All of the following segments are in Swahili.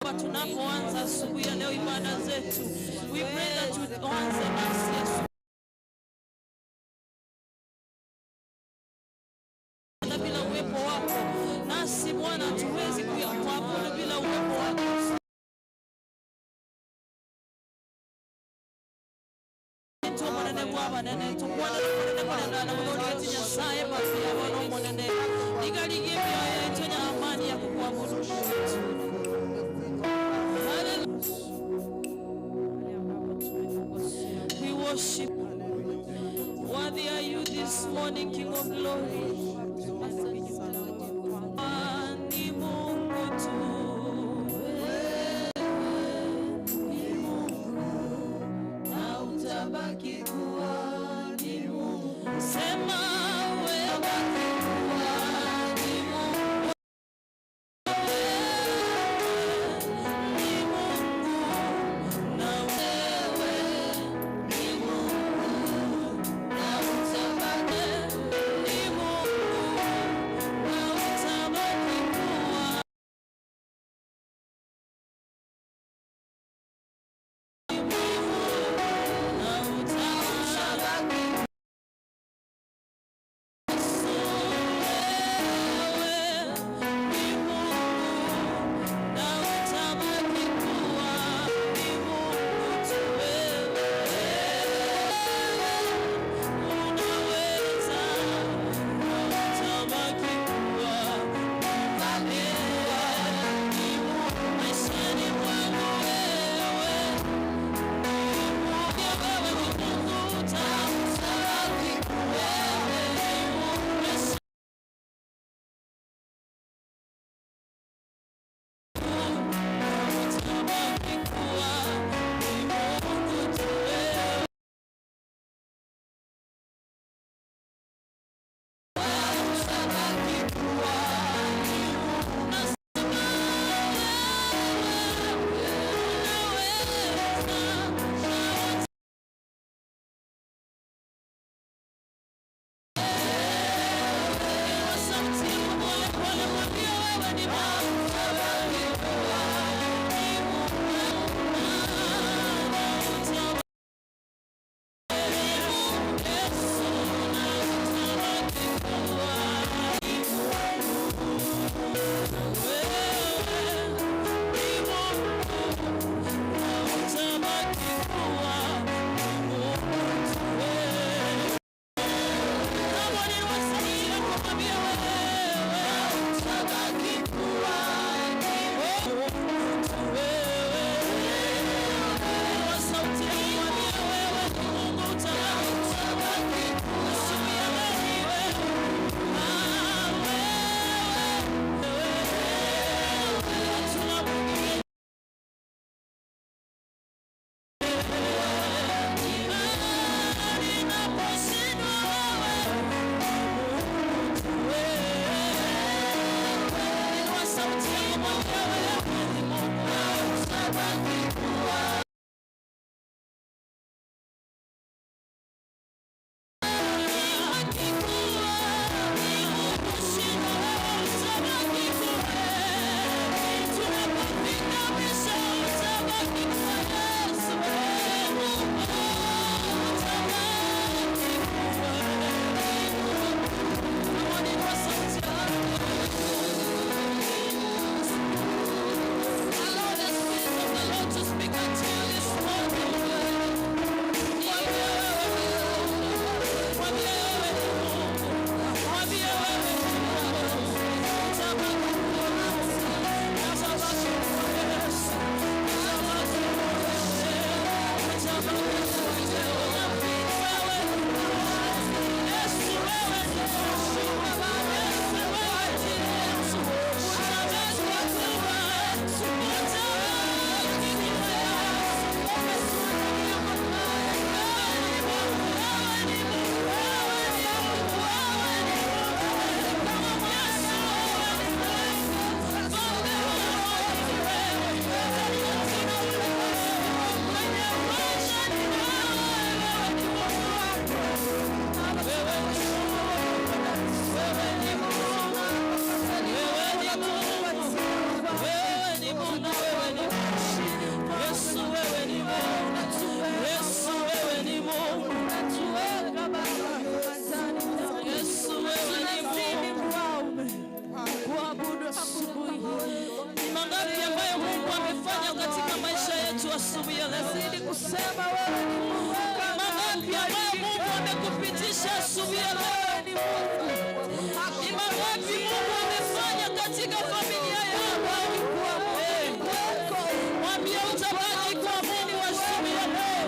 Tunapoanza asubuhi ya leo ibada zetu, we pray that tuanze nasi asubuhi na bila uwepo wako nasi, Bwana, hatuwezi kuabudu bila uwepo wako. Omonene bwabanene tukwana omonene monene na Nyasaye mafia bono omonene ligaligie mioyo yetu na amani ya kukuabudu Mungu wetu. Hallelujah. We worship. Worthy are you this morning, King of Glory. Ni Mungu tu. Wewe ni Mungu na utabaki kuwa ni Mungu. Sema wewe kuwa ni Mungu. Wewe ni Mungu na wewe ni Mungu na utabaki ni Mungu. amefanya katika maisha yetu asubuhi ya leo. Nazidi kusema wewe ni Mungu kama Mangapi ambayo Mungu amekupitisha asubuhi ya leo? wewe ni Mungu. Ni mangapi Mungu amefanya katika familia yako? Mwambie utabaki kwa Mungu asubuhi ya leo.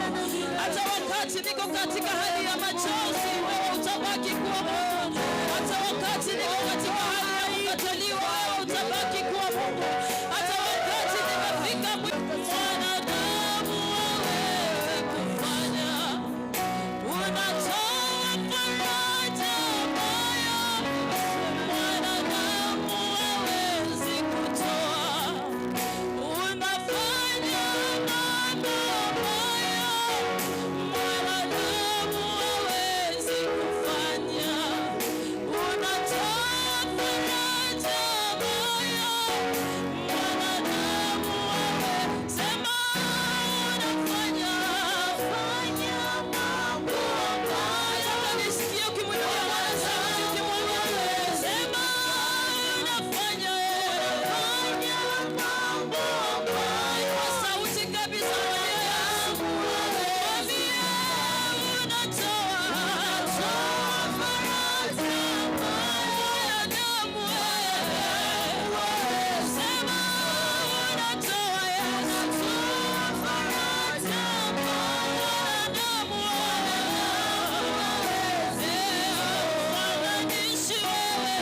Hata wakati niko katika hali ya machozi, wewe utabaki kuwa Mungu. Hata wakati niko katika hali ya kukataliwa, wewe utabaki kuwa Mungu. Hata wakati nimefika mwanadamu hawezi kufanya, unatoa faraja ambayo mwanadamu hawezi kutoa. Unafanya mambo ambayo mwanadamu hawezi kufanya. Unatoa faraja ambayo mwanadamu hawezi. Sema unafanya, fanya mambo ambayo. Nataka nisikie ukimwinulia Bwana sauti ukimwambia, sema unafanya, unafanya mambo ambayo. Kwa sauti kabisa mwambie unatoa, unatoa faraja mwanadamu sema unatoa, unatoa faraja mwanadamu fananishi wewe,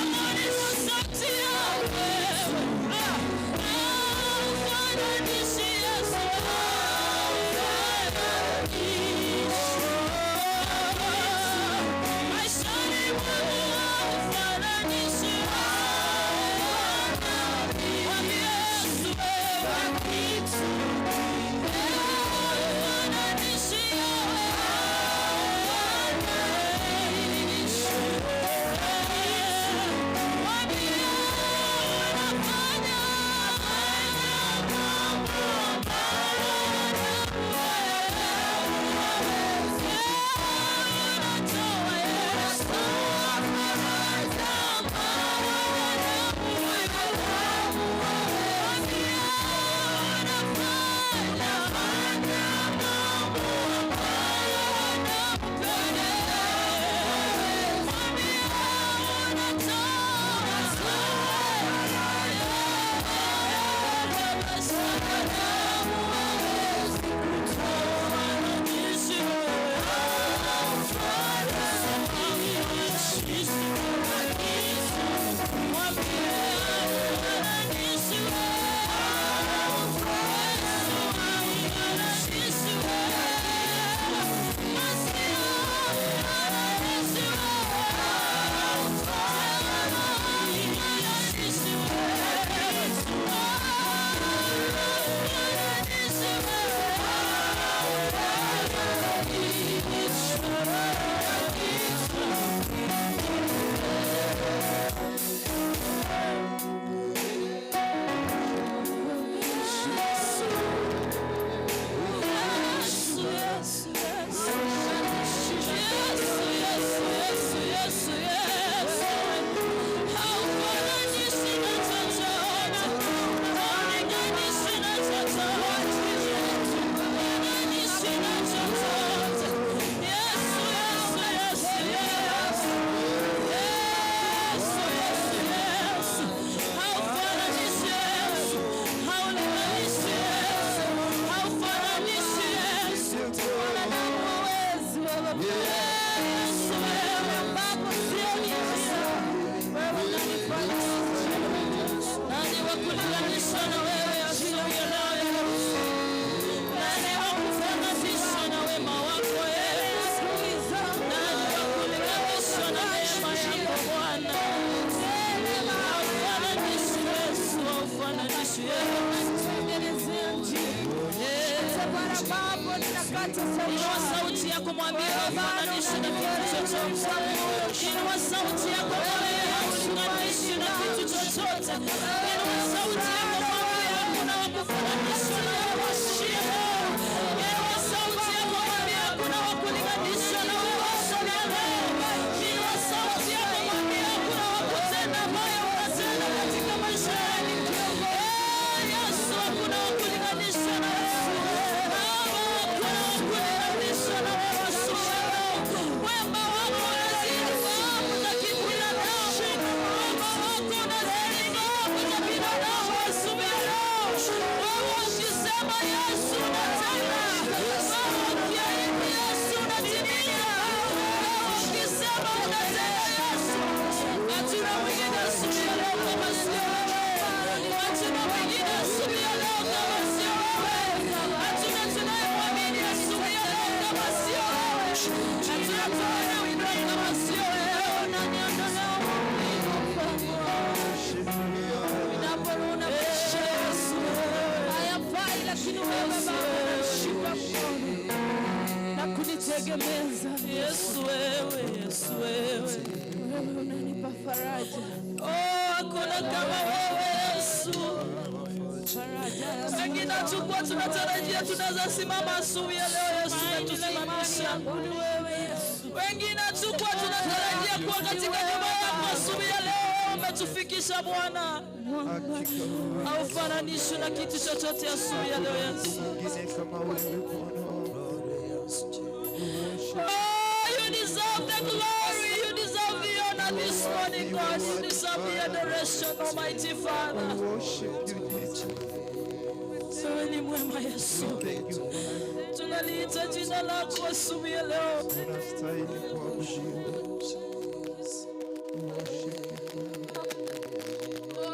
Inua sauti yako fananishi Yesu, fananishi maishani mwangu, fananishi mwambie Yesu wewe fananishi wewe mwambie unafanya mambo Yesu, Yesu. Haufananishi na chochote, haulinganishi na chochote, hulinganishi na chochote. Yesu, Yesu, Yesu, Yesu. Yesu, Yesu, Yesu. Haufananishi Yesu, haulinganishi Yesu, haufananishi Yesu. Mwanadamu hawezi, wewe Yesu, wewe ambapo sioni njia, wewe unanifanya Nani wa kulinganisha na wewe asubuhi ya leo Yesu? Nani wa kufananisha na wema wako Yesu? Nani wa kulinganisha na neema yako Bwana? Haufananishi Yesu, haufananishi Yesu. Tengenezea njia. Hata Bwana ambapo ninakata Inua tamaa, sauti yako mwambie haufananishi na kitu chochote. Inua sauti yako mwambie haulinganishi na kitu chochote. Inua sauti yako mwambie hakuna wa kufananisha na wewe asubuhi ya leo. Inua sauti yako mwambie hakuna wa kulinganisha na wewe asubuhi ya leo. Inua sauti yako mwambie hakuna wa kutenda ambayo unatenda katika maisha yetu. Nakuegemeza. Yesu wewe, Yesu wewe. Wewe unanipa faraja. Oh, hakuna kama wewe Yesu. Faraja ya Wengine hatukuwa tunatarajia tunaweza simama asubuhi ya leo, Yesu umetusimamisha. yangu ni wewe Yesu. Wengine hatukuwa tunatarajia kuwa katika nyumba yako asubuhi ya leo, wewe umetufikisha Bwana. Haufananishwi na kitu chochote asubuhi ya leo Yesu. Mwingine kama wewe Bwana. Oh, you deserve the glory. You deserve the honor this morning, God. You deserve the adoration, Almighty Father. We worship you, Jesus. Wewe ni mwema Yesu. Thank you, Father. Tunaliita jina lako asubuhi ya leo. Unastahili kuabudiwa. We worship you, Father. Oh,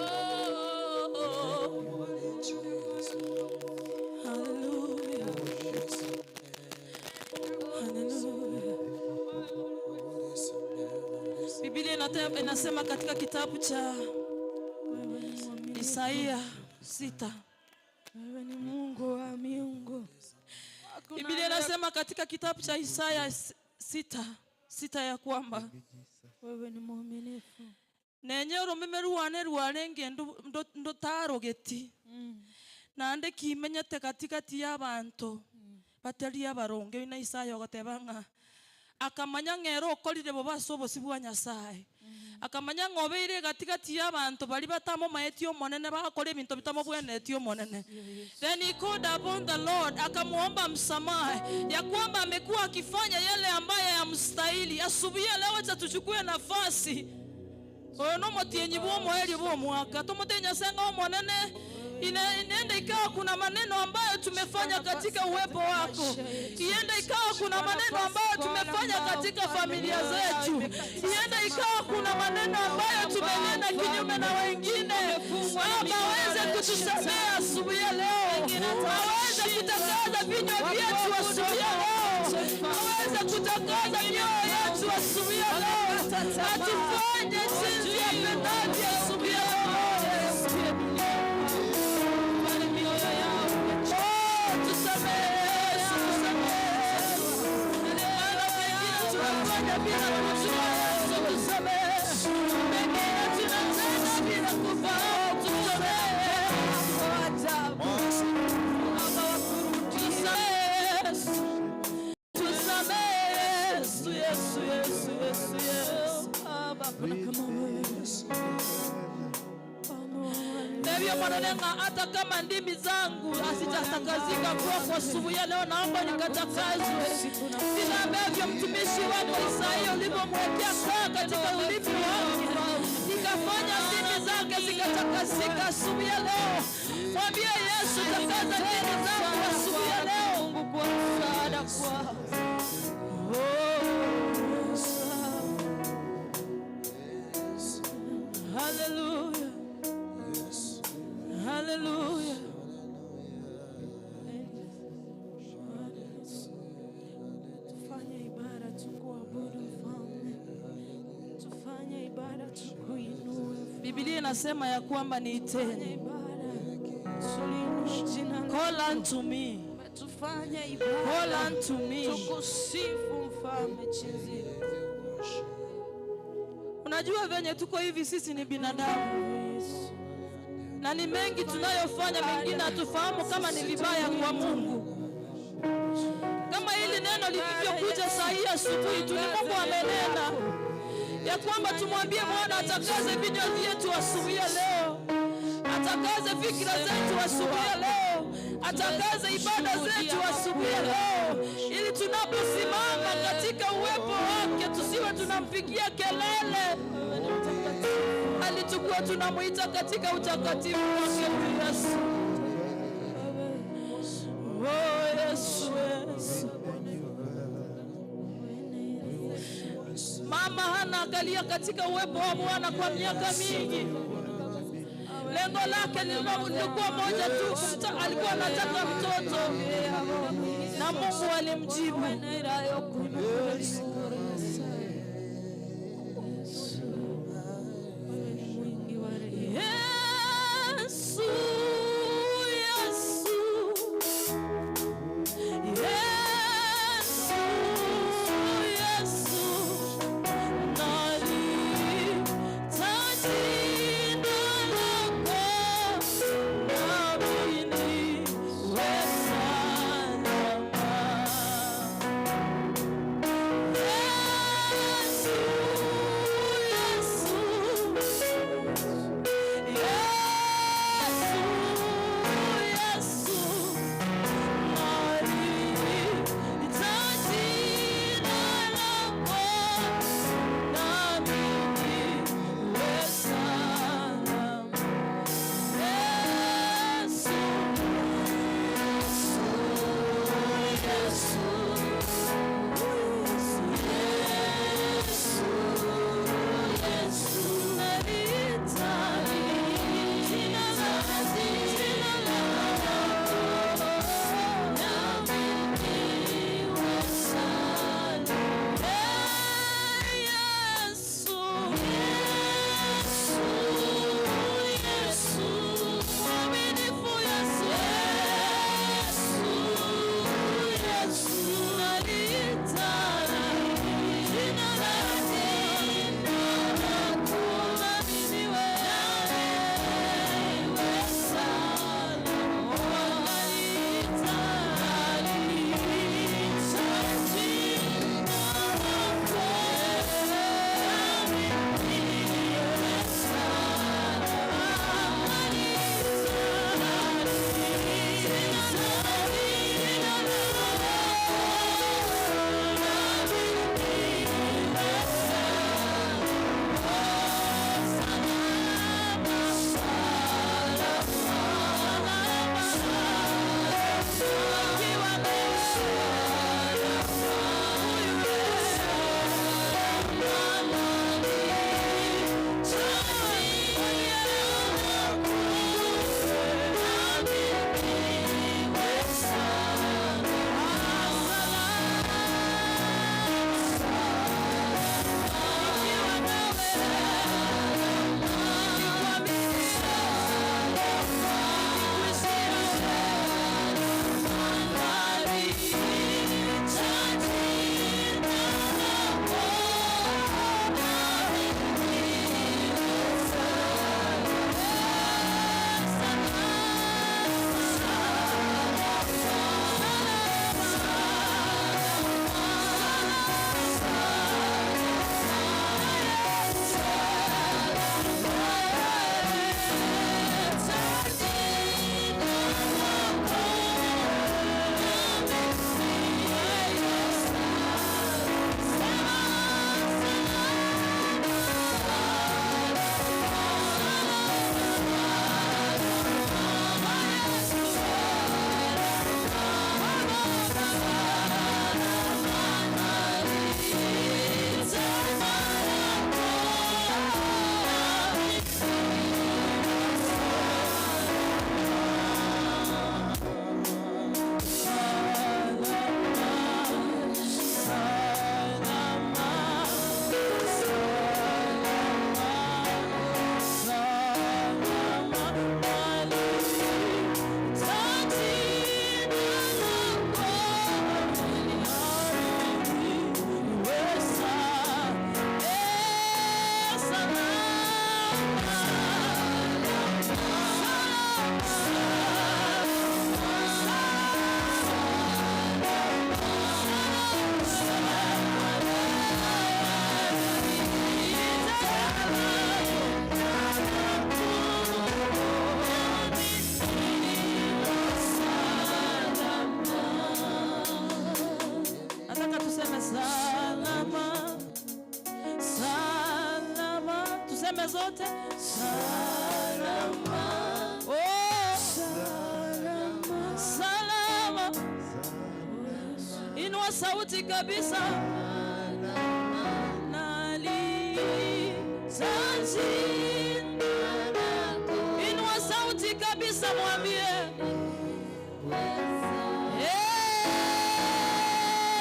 hallelujah. Hallelujah. Biblia inasema katika kitabu cha Isaia 6. Wewe ni Mungu wa miungu. Biblia inasema katika kitabu cha Isaya 6:6 ya kwamba Wewe ni mwaminifu. Nenye oromeme rwane rwarenge ndotarogeti nande kimenyete katikati y'abanto batari abaronge na Isaya ogoteba ng'a akamanya ng'ero okorire bo base obosi bwa Nyasaye, akamanya ng'obeire gatigati y'abanto bari batamomaeti omonene, bakora ebinto bitamobwenereti omonene. Then he called upon the Lord, akamuomba msamaha ya kwamba amekuwa akifanya yale ambayo yamstahili. Asubuhi ya leo acha tuchukue nafasi oyo nomotienyi bw'omoerio bw'omwaka tumutenya senga omonene. Inenda ikawa kuna maneno ambayo tumefanya katika uwepo wako, ienda ikawa kuna maneno ambayo tumefanya katika familia zetu, ienda ikawa kuna maneno ambayo tumenena kinyume na wengine. Baba, aweze kutusamea asubuhi ya leo, aweze kutakaza vinywa vyetu asubuhi ya leo, aweze kutakaza mioyo yetu asubuhi ya leo, atufanye jinsi apendavyo asubuhi ya leo. Oh, tusamehe Yesu, tusamehe. Maana mengine tunafanya bila kujua, Yesu tusamehe. Mengine tunatenda bila kufahamu, tusamehe. Tusamehe Yesu. Tusamehe Yesu, Yesu, Yesu, Yesu, Yesu. Hakuna kama wewe. Ndivyo Bwana, hata kama ndimi zangu hazijatakazika kuwa kwa asubuhi ya leo, naomba nikatakazwe vile ambavyo mtumishi wako Isaia ulivyomwekea kaa katika ulimi wake, nikafanya ndimi zake zikatakasika asubuhi ya leo. Mwambie Yesu, takaza ndimi zangu asubuhi ya leo. Mungu kwa msaada kwao. Oh. Hallelujah. Hallelujah. Tufanye ibada tukuabudu mfalme. Tufanye ibada tukuinue. Biblia inasema ya kwamba niiteni. Tufanye ibada tuliinue jina lako. Call unto me. Tufanye ibada Call unto me. Tukusifu mfalme chinzi. Unajua venye tuko hivi, sisi ni binadamu Yesu. Na ni mengi tunayofanya, mengine hatufahamu kama ni vibaya kwa Mungu. Kama hili neno lilivyokuja saa hii asubuhi tu, ni Mungu amenena ya kwamba tumwambie Bwana atakaze vinywa vyetu asubuhi ya leo, atakaze fikra zetu asubuhi ya leo, atakaze ibada zetu asubuhi ya leo, ili tunaposimama katika uwepo wake tusiwe tunampigia kelele, bali tukuwa tunamwita katika utakatifu wake huyu Yesu. Oh, Yesu, Yesu. Mama Hana akalia katika uwepo wa Bwana kwa miaka mingi. Lengo lake lilikuwa moja tu, alikuwa anataka mtoto na Mungu alimjibu. Yesu, Yesu, Yesu. zote. Salama. Oh, salama. Inua sauti kabisa. Nalihitaji. Inua sauti kabisa, mwambie. Eh,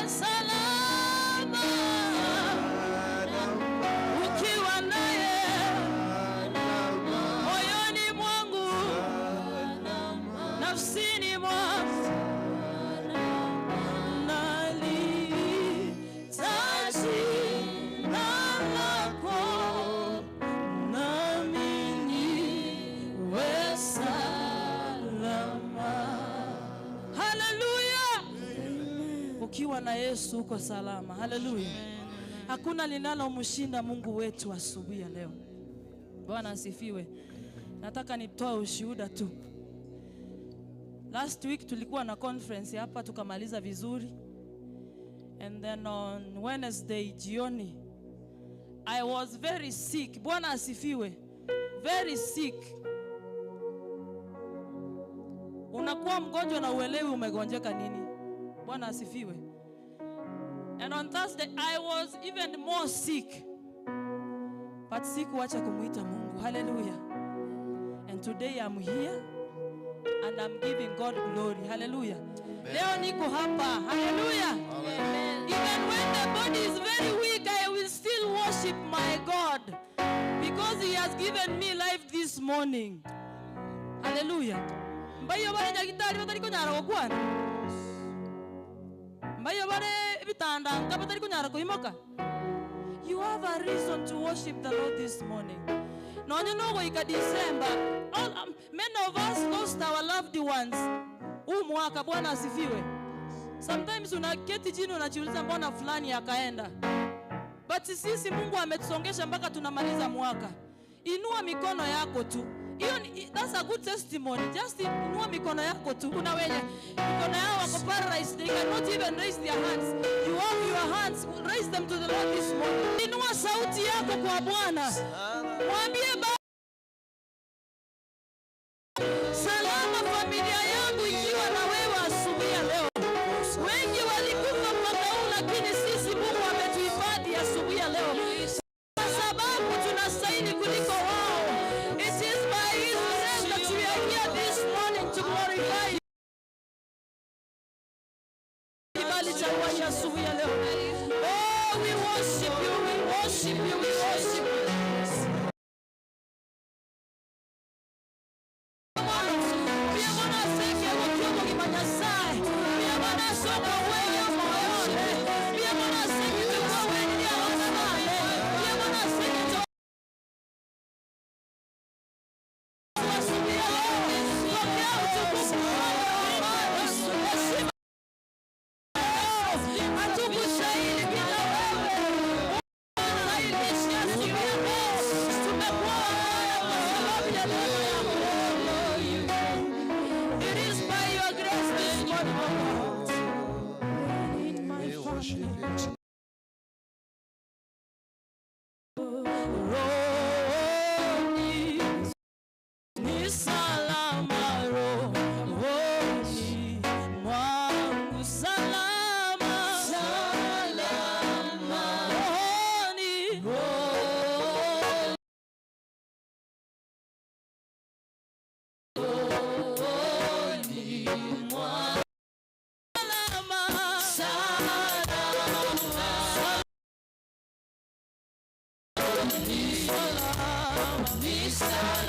salama ukiwa naye moyoni mwangu, nafsini mwangu, nalihitaji jina lako, nami niwe salama. Haleluya! Ukiwa na Yesu uko salama. Haleluya! Hakuna linalomshinda Mungu wetu asubuhi ya leo. Bwana asifiwe. Nataka nitoe ushuhuda tu. Last week tulikuwa na conference hapa, tukamaliza vizuri. And then on Wednesday jioni I was very sick. Bwana asifiwe. Very sick. Unakuwa mgonjwa na uelewi umegonjeka nini. Bwana asifiwe. And on Thursday I was even more sick. But sikuacha kumuita Mungu. Hallelujah. And today I'm here and I'm giving God glory. Hallelujah. Leo niko hapa. Hallelujah. Even when the body is very weak, I will still worship my God because He has given me life this morning. Hallelujah. Mbayo bare nyagitari batari kunyara gukwana. Mbayo bare bitanda nka batari kunyara kuimoka. You have a reason to worship the Lord this morning. Nonye nogoika December. Many of us lost our loved ones huu mwaka. Bwana asifiwe. Sometimes unaketi chini unajiuliza, mbona fulani akaenda? But sisi Mungu ametusongesha mpaka tunamaliza mwaka. Inua mikono yako tu. Hiyo that's a good testimony. Just inua mikono yako tu. Kuna wenye mikono yao wako paralyzed. They cannot even raise their hands. You have your hands. Raise them to the Lord this morning. Inua sauti yako kwa Bwana. Mwambie Baba, salama familia yangu ikiwa na wewe asubuhi ya leo. Wengi walikufa mwaka huu, lakini sisi Mungu ametuhifadhi asubuhi ya leo, kwa sababu tunastahili kuliko wao. It is by His grace that we are here this morning to glorify you. Kibali cha uhai asubuhi ya leo. Oh, we worship you, we worship you, we worship you. Pia Bwana aseke gokiogo gimanyasae. Pia Bwana asoka wewe moyone. Pia Bwana aseke tuko wengi abasane. Pia Bwana aseke tu asubuhi ya leo. Pokea utukufu, Bwana. Heshima. Hatukustahili bila wewe. Unastahili asubuhi ya leo. Tumekuwa wabaya kwa sababu ya neema yako. It is by your grace this morning, oh God. We worship you. Rohoni ni salama, rohoni mwangu salama, salama, rohoni, rohoni mwangu salama, salama. Ni salama.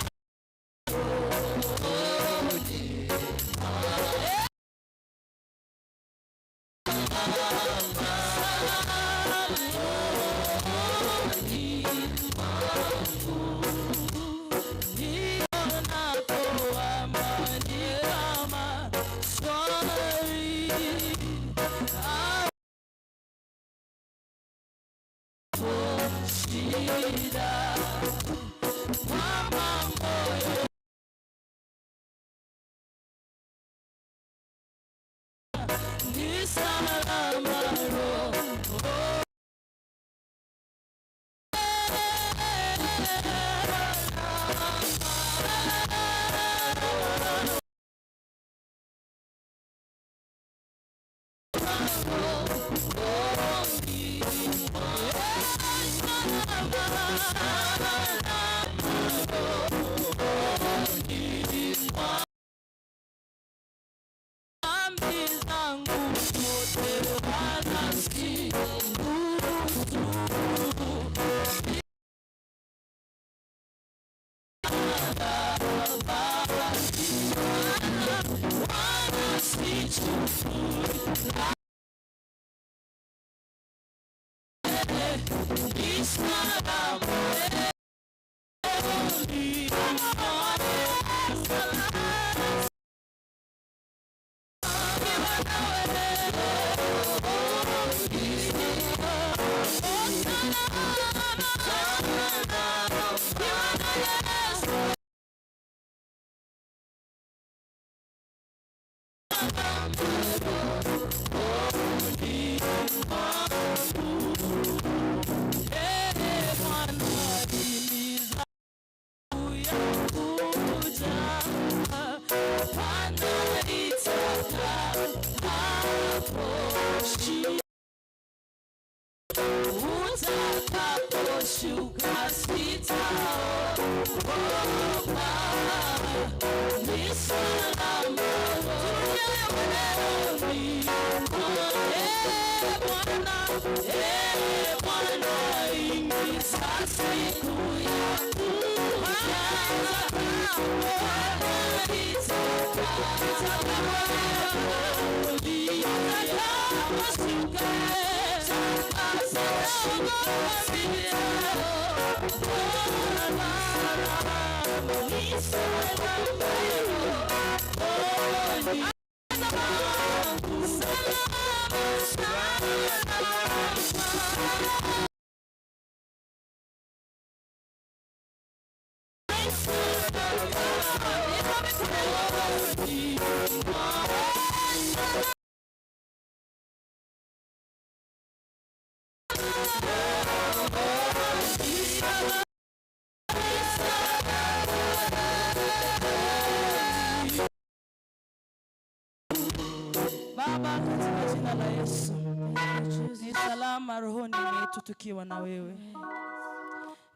Nionapo amani kama shwari, hapo shida kwa moyo ni salama roho. Ni salama. Utakaposhuka sitaogopa, ni salama. Eh, Bwana, eh, Bwana, ingiza siku ya kuja. Baba, katika jina la Yesu, ni salama rohoni mwetu tukiwa na wewe,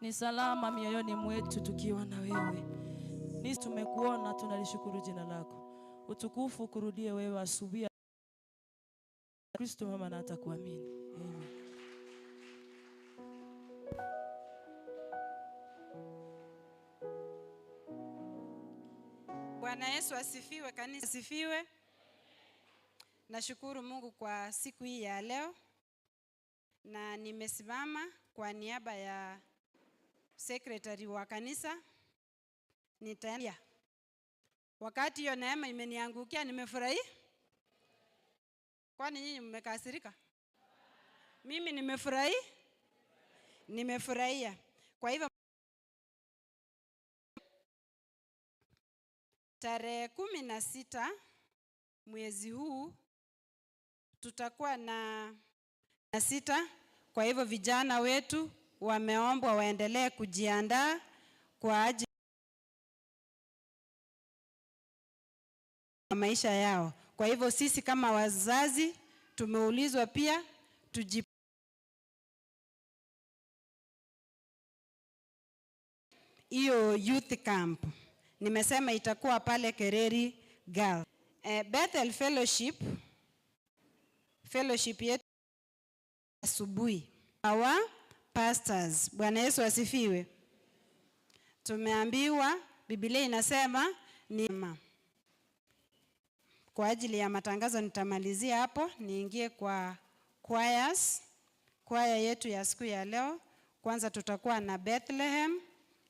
ni salama mioyoni mwetu tukiwa na wewe. Ni tumekuona, tunalishukuru jina lako. Utukufu kurudie wewe asubuhi. Kristo mama na atakuamini. Amen. Bwana Yesu asifiwe, kanisa asifiwe. Nashukuru Mungu kwa siku hii ya leo, na nimesimama kwa niaba ya secretary wa kanisa. Nitaenda wakati hiyo neema imeniangukia, nimefurahi. Kwani nyinyi mmekasirika? Mimi nimefurahi, nimefurahia. Kwa hivyo tarehe 16 mwezi huu tutakuwa na 6. Kwa hivyo vijana wetu wameombwa waendelee kujiandaa kwa ajili ya maisha yao. Kwa hivyo sisi kama wazazi tumeulizwa pia tuji hiyo youth camp. Nimesema itakuwa pale Kereri Girl. Bethel Fellowship yetu asubuhi. Our pastors. Bwana Yesu asifiwe. Tumeambiwa Biblia inasema ni kwa ajili ya matangazo nitamalizia hapo, niingie kwa choirs. Kwaya yetu ya siku ya leo, kwanza tutakuwa na Bethlehem,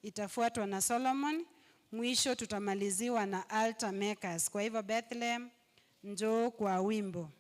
itafuatwa na Solomon, mwisho tutamaliziwa na Altar Makers. Kwa hivyo Bethlehem, njoo kwa wimbo.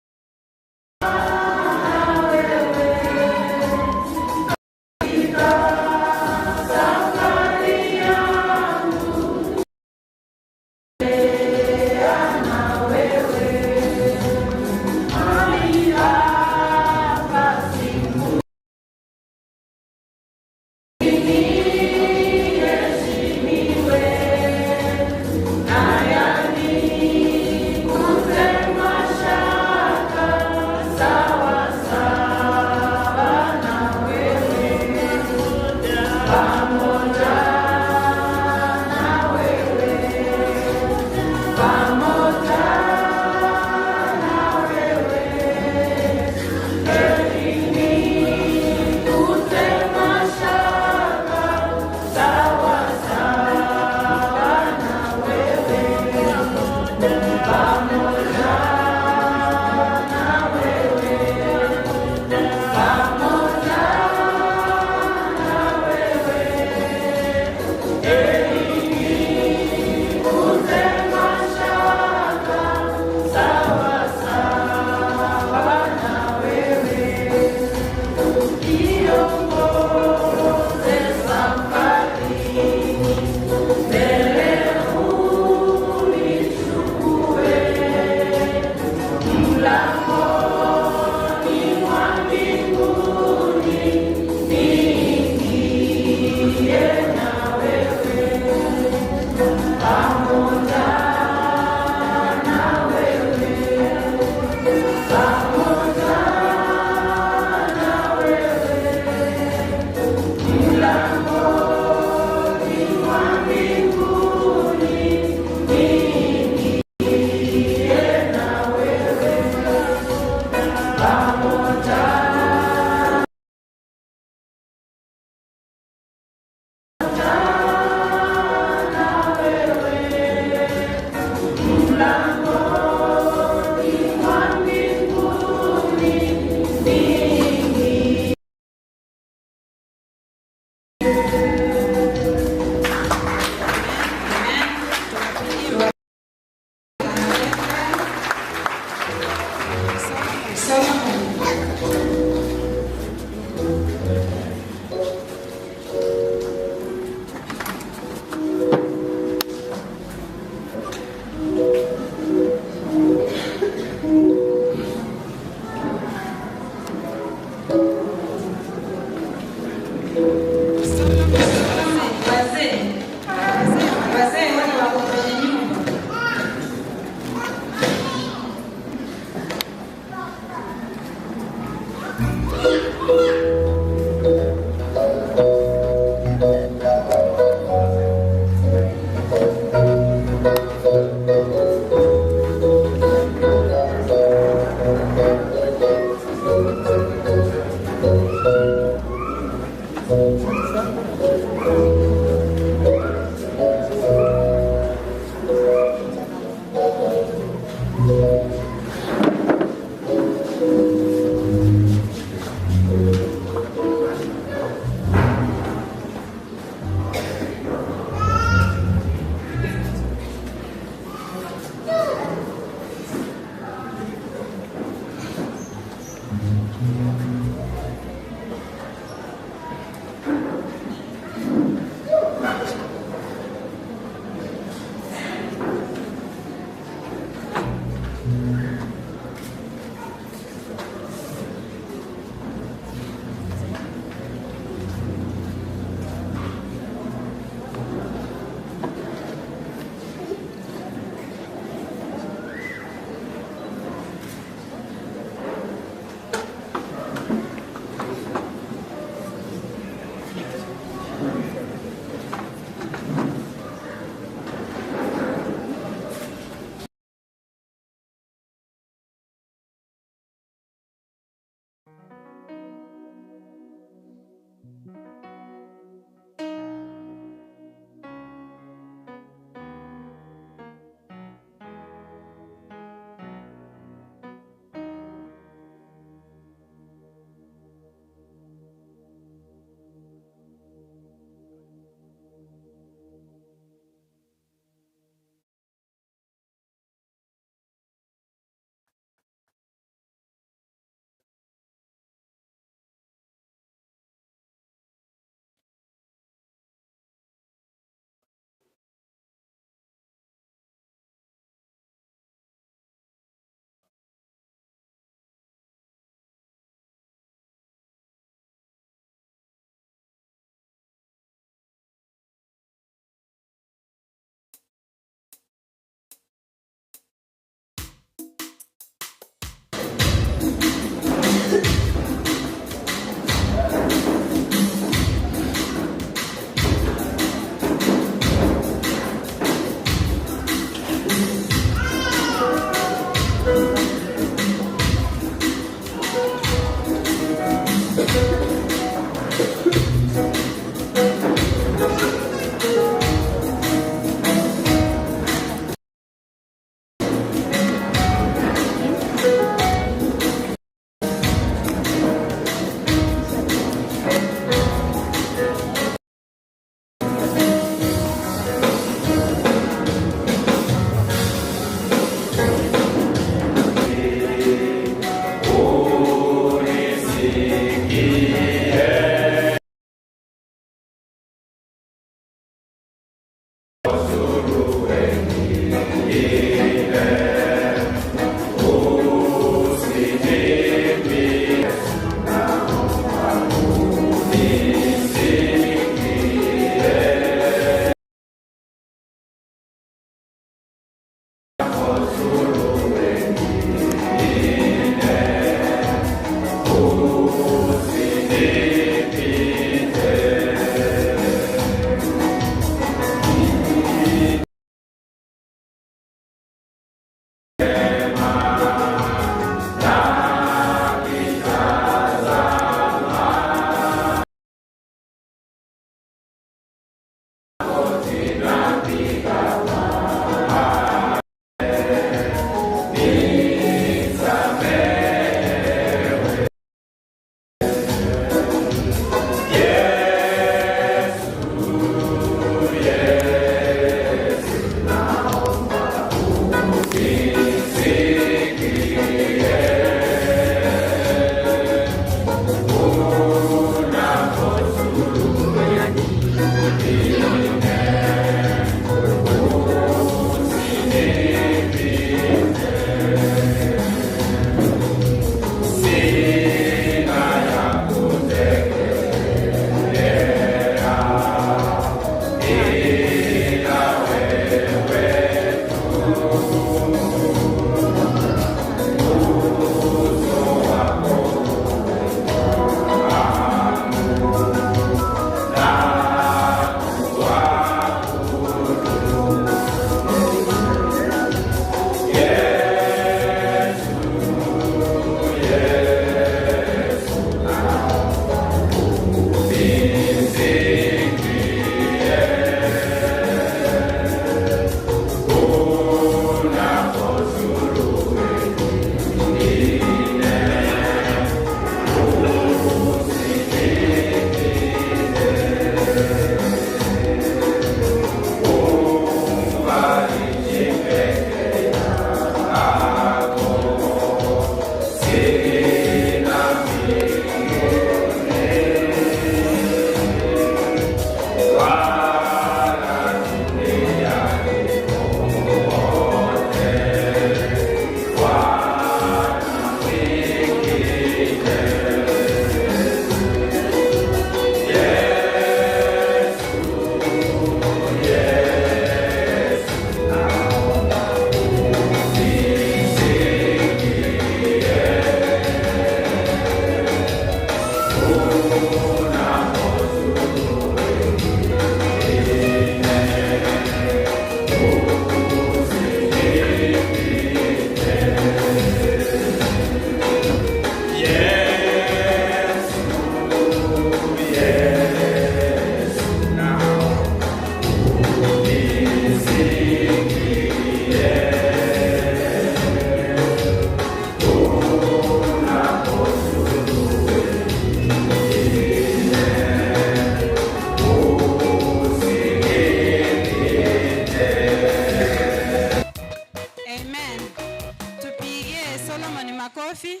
Solomon makofi.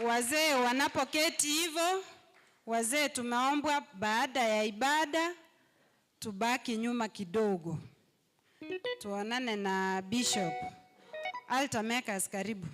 Wazee wanapoketi hivyo, wazee tumeombwa baada ya ibada tubaki nyuma kidogo, tuonane na Bishop. Altar makers, karibu.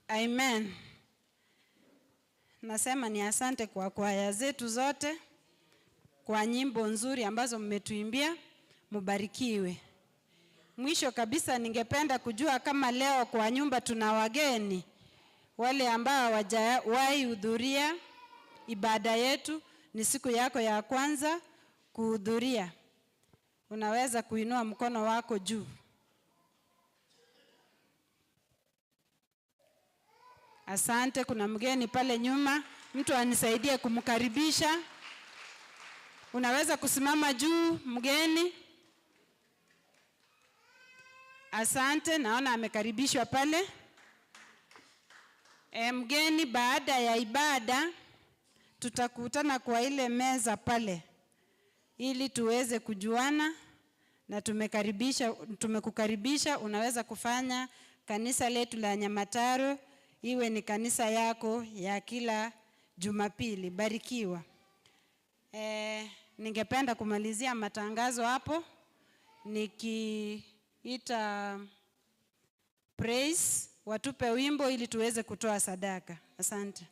Amen. Nasema ni asante kwa kwaya zetu zote, kwa nyimbo nzuri ambazo mmetuimbia, mubarikiwe. Mwisho kabisa ningependa kujua kama leo kwa nyumba tuna wageni, wale ambao hawajawahi hudhuria ibada yetu, ni siku yako ya kwanza kuhudhuria. Unaweza kuinua mkono wako juu. Asante, kuna mgeni pale nyuma, mtu anisaidie kumkaribisha. Unaweza kusimama juu mgeni. Asante, naona amekaribishwa pale. Mgeni, baada ya ibada tutakutana kwa ile meza pale ili tuweze kujuana, na tumekukaribisha. Unaweza kufanya kanisa letu la Nyamataro iwe ni kanisa yako ya kila Jumapili. Barikiwa. Ningependa kumalizia matangazo hapo nikiita Praise watupe wimbo ili tuweze kutoa sadaka. Asante.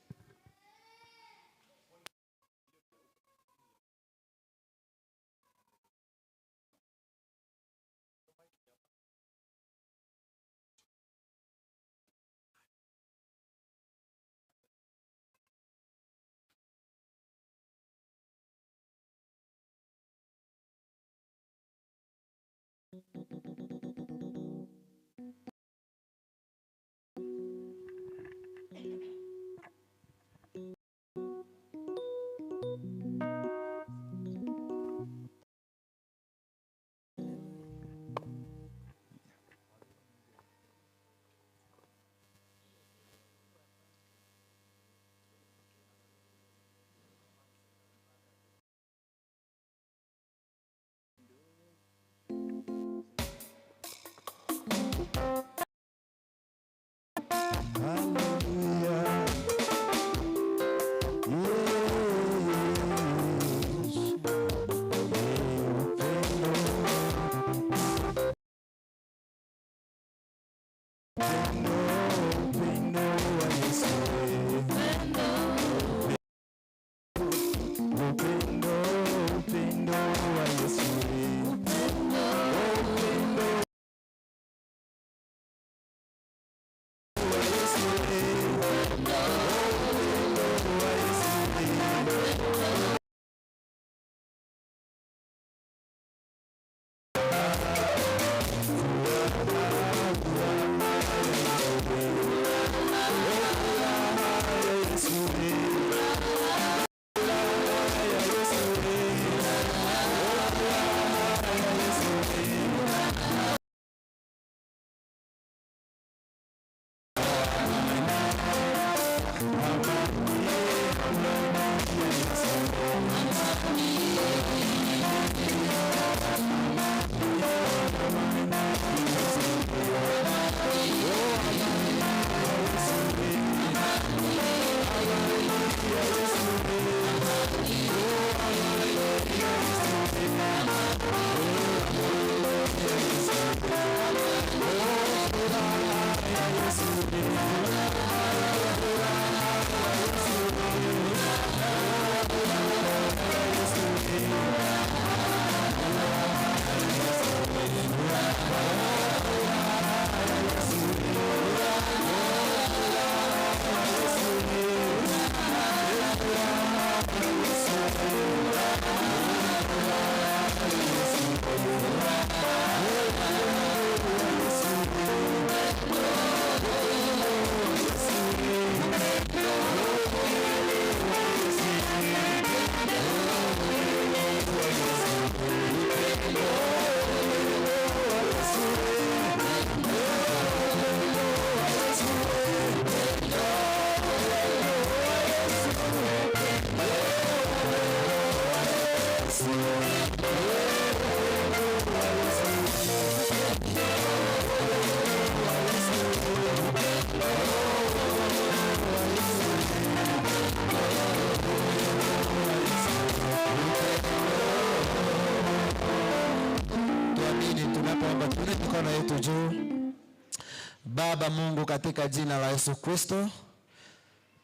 Baba Mungu, katika jina la Yesu Kristo,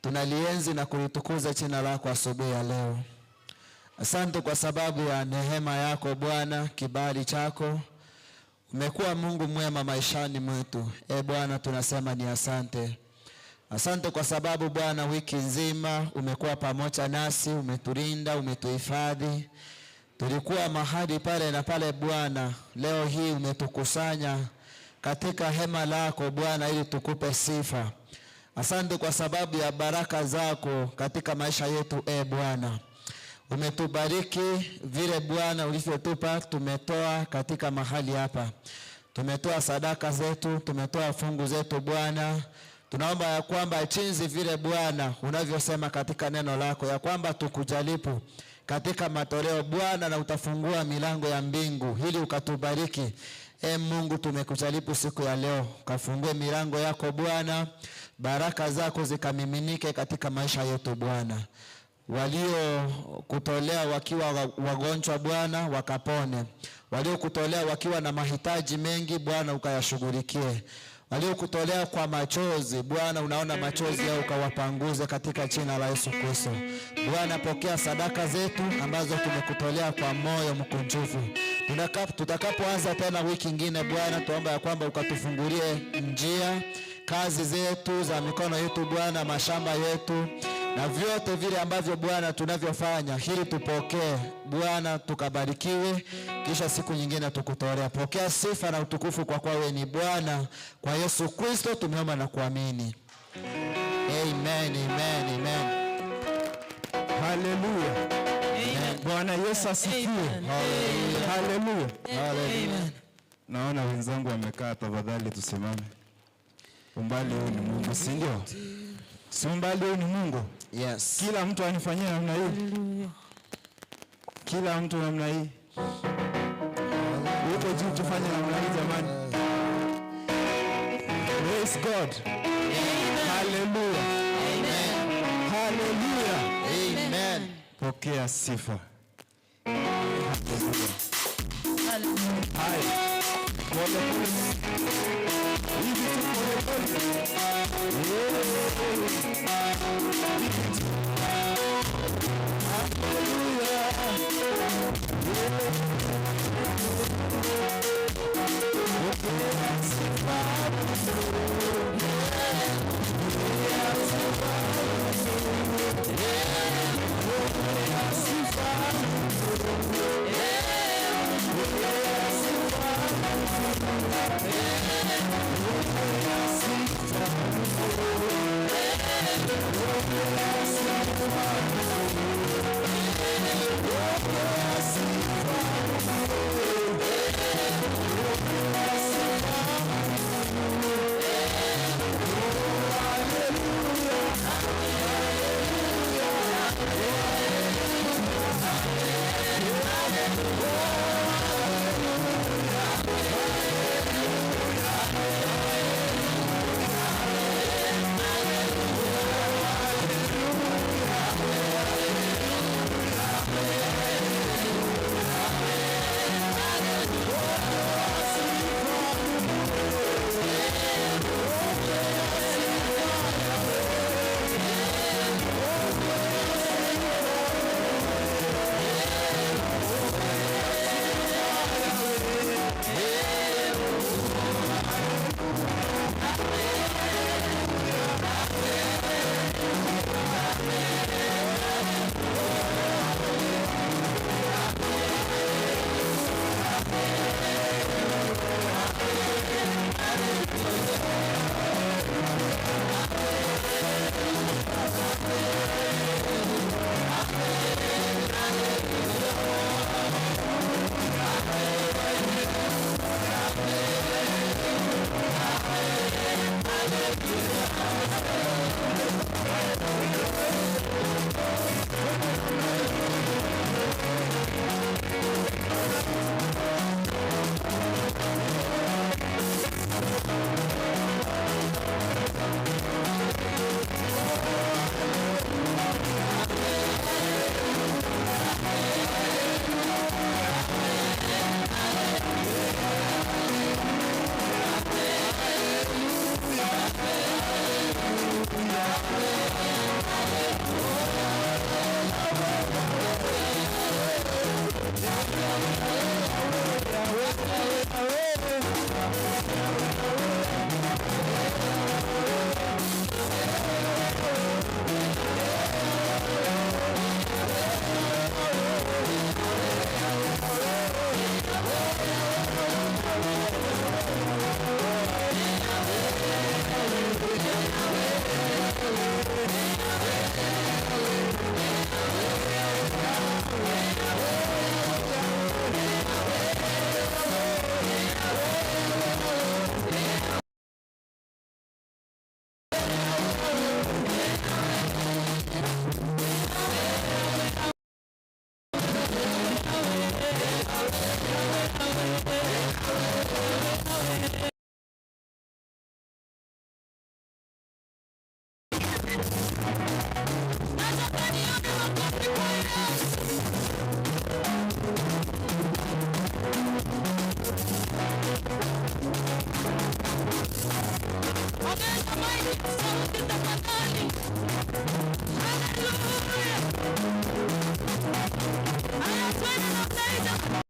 tunalienzi na kulitukuza jina lako asubuhi ya leo. Asante kwa sababu ya neema yako Bwana, kibali chako. Umekuwa Mungu mwema maishani mwetu. E Bwana, tunasema ni asante. Asante kwa sababu Bwana, wiki nzima umekuwa pamoja nasi, umetulinda, umetuhifadhi. Tulikuwa mahali pale na pale Bwana, leo hii umetukusanya katika hema lako Bwana ili tukupe sifa. Asante kwa sababu ya baraka zako katika maisha yetu e Bwana. Umetubariki vile Bwana ulivyotupa, tumetoa katika mahali hapa. Tumetoa sadaka zetu, tumetoa fungu zetu Bwana. Tunaomba ya kwamba jinsi vile Bwana unavyosema katika neno lako ya kwamba tukujaribu katika matoleo Bwana, na utafungua milango ya mbingu ili ukatubariki. E Mungu, tumekujaribu siku ya leo, kafungue milango yako Bwana, baraka zako zikamiminike katika maisha yetu Bwana. Waliokutolea wakiwa wagonjwa Bwana wakapone, waliokutolea wakiwa na mahitaji mengi Bwana ukayashughulikie, waliokutolea kwa machozi Bwana, unaona machozi yao ukawapanguze katika jina la Yesu Kristo. Bwana, pokea sadaka zetu ambazo tumekutolea kwa moyo mkunjufu. Tutakapoanza tena wiki ingine Bwana, tuomba ya kwamba ukatufungulie njia, kazi zetu za mikono yetu Bwana, mashamba yetu na vyote vile ambavyo Bwana tunavyofanya, ili tupokee Bwana, tukabarikiwe, kisha siku nyingine tukutolea. Pokea sifa na utukufu kwa kuwa wewe ni Bwana. Kwa Yesu Kristo tumeomba na kuamini. Amen, amen, amen. Haleluya. Bwana Yesu asifiwe. Haleluya. Haleluya. Naona wenzangu wamekaa, tafadhali tusimame. Umbali huu ni Mungu, si ndio? Si umbali huu ni Mungu? Yes. Kila mtu anifanyia namna hii. Kila mtu namna hii. Huko juu tufanye namna hii jamani. Praise God. Hallelujah. Hallelujah. Amen. Pokea sifa. Haya. Pole pole. Hivi tu pole pole. Pokea sifa. Sauti tafadhali. Haleluya. Haya, twende namna hii jamani.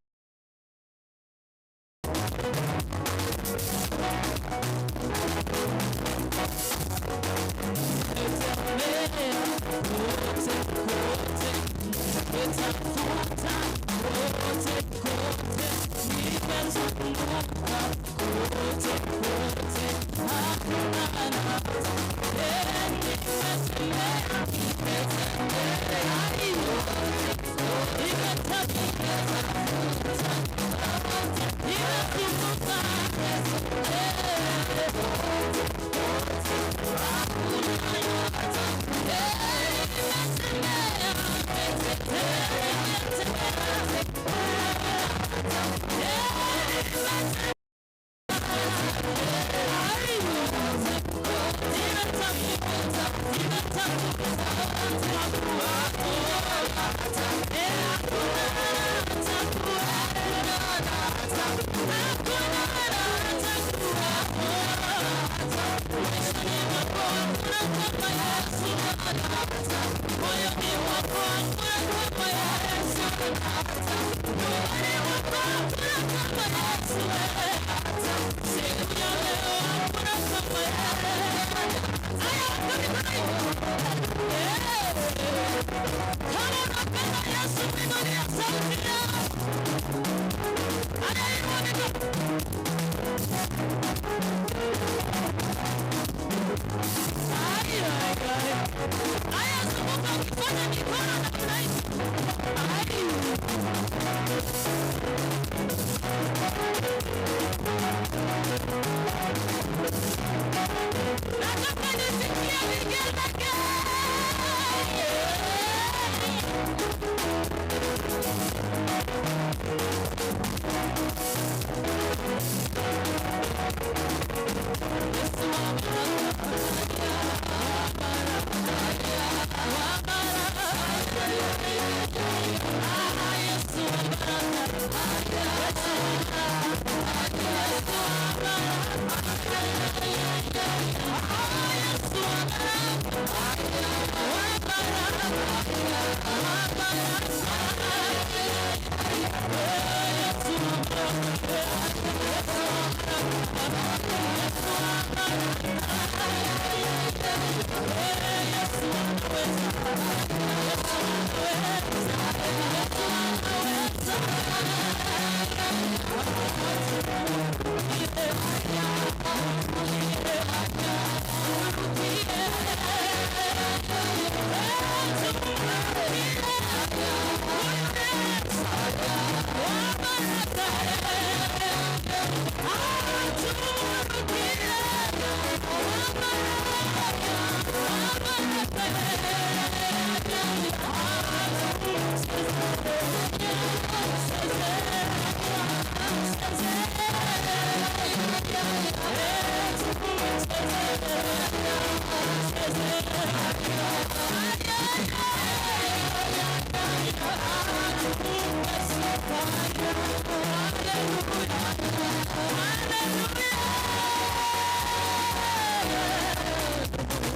Kama unapenda Yesu, inulia sauti yako. Haya, inua mikono. Ai, ai, ai. Haya, zunguka ukifanya mikono namna hii. Ai. Nataka nisikie vigelegele.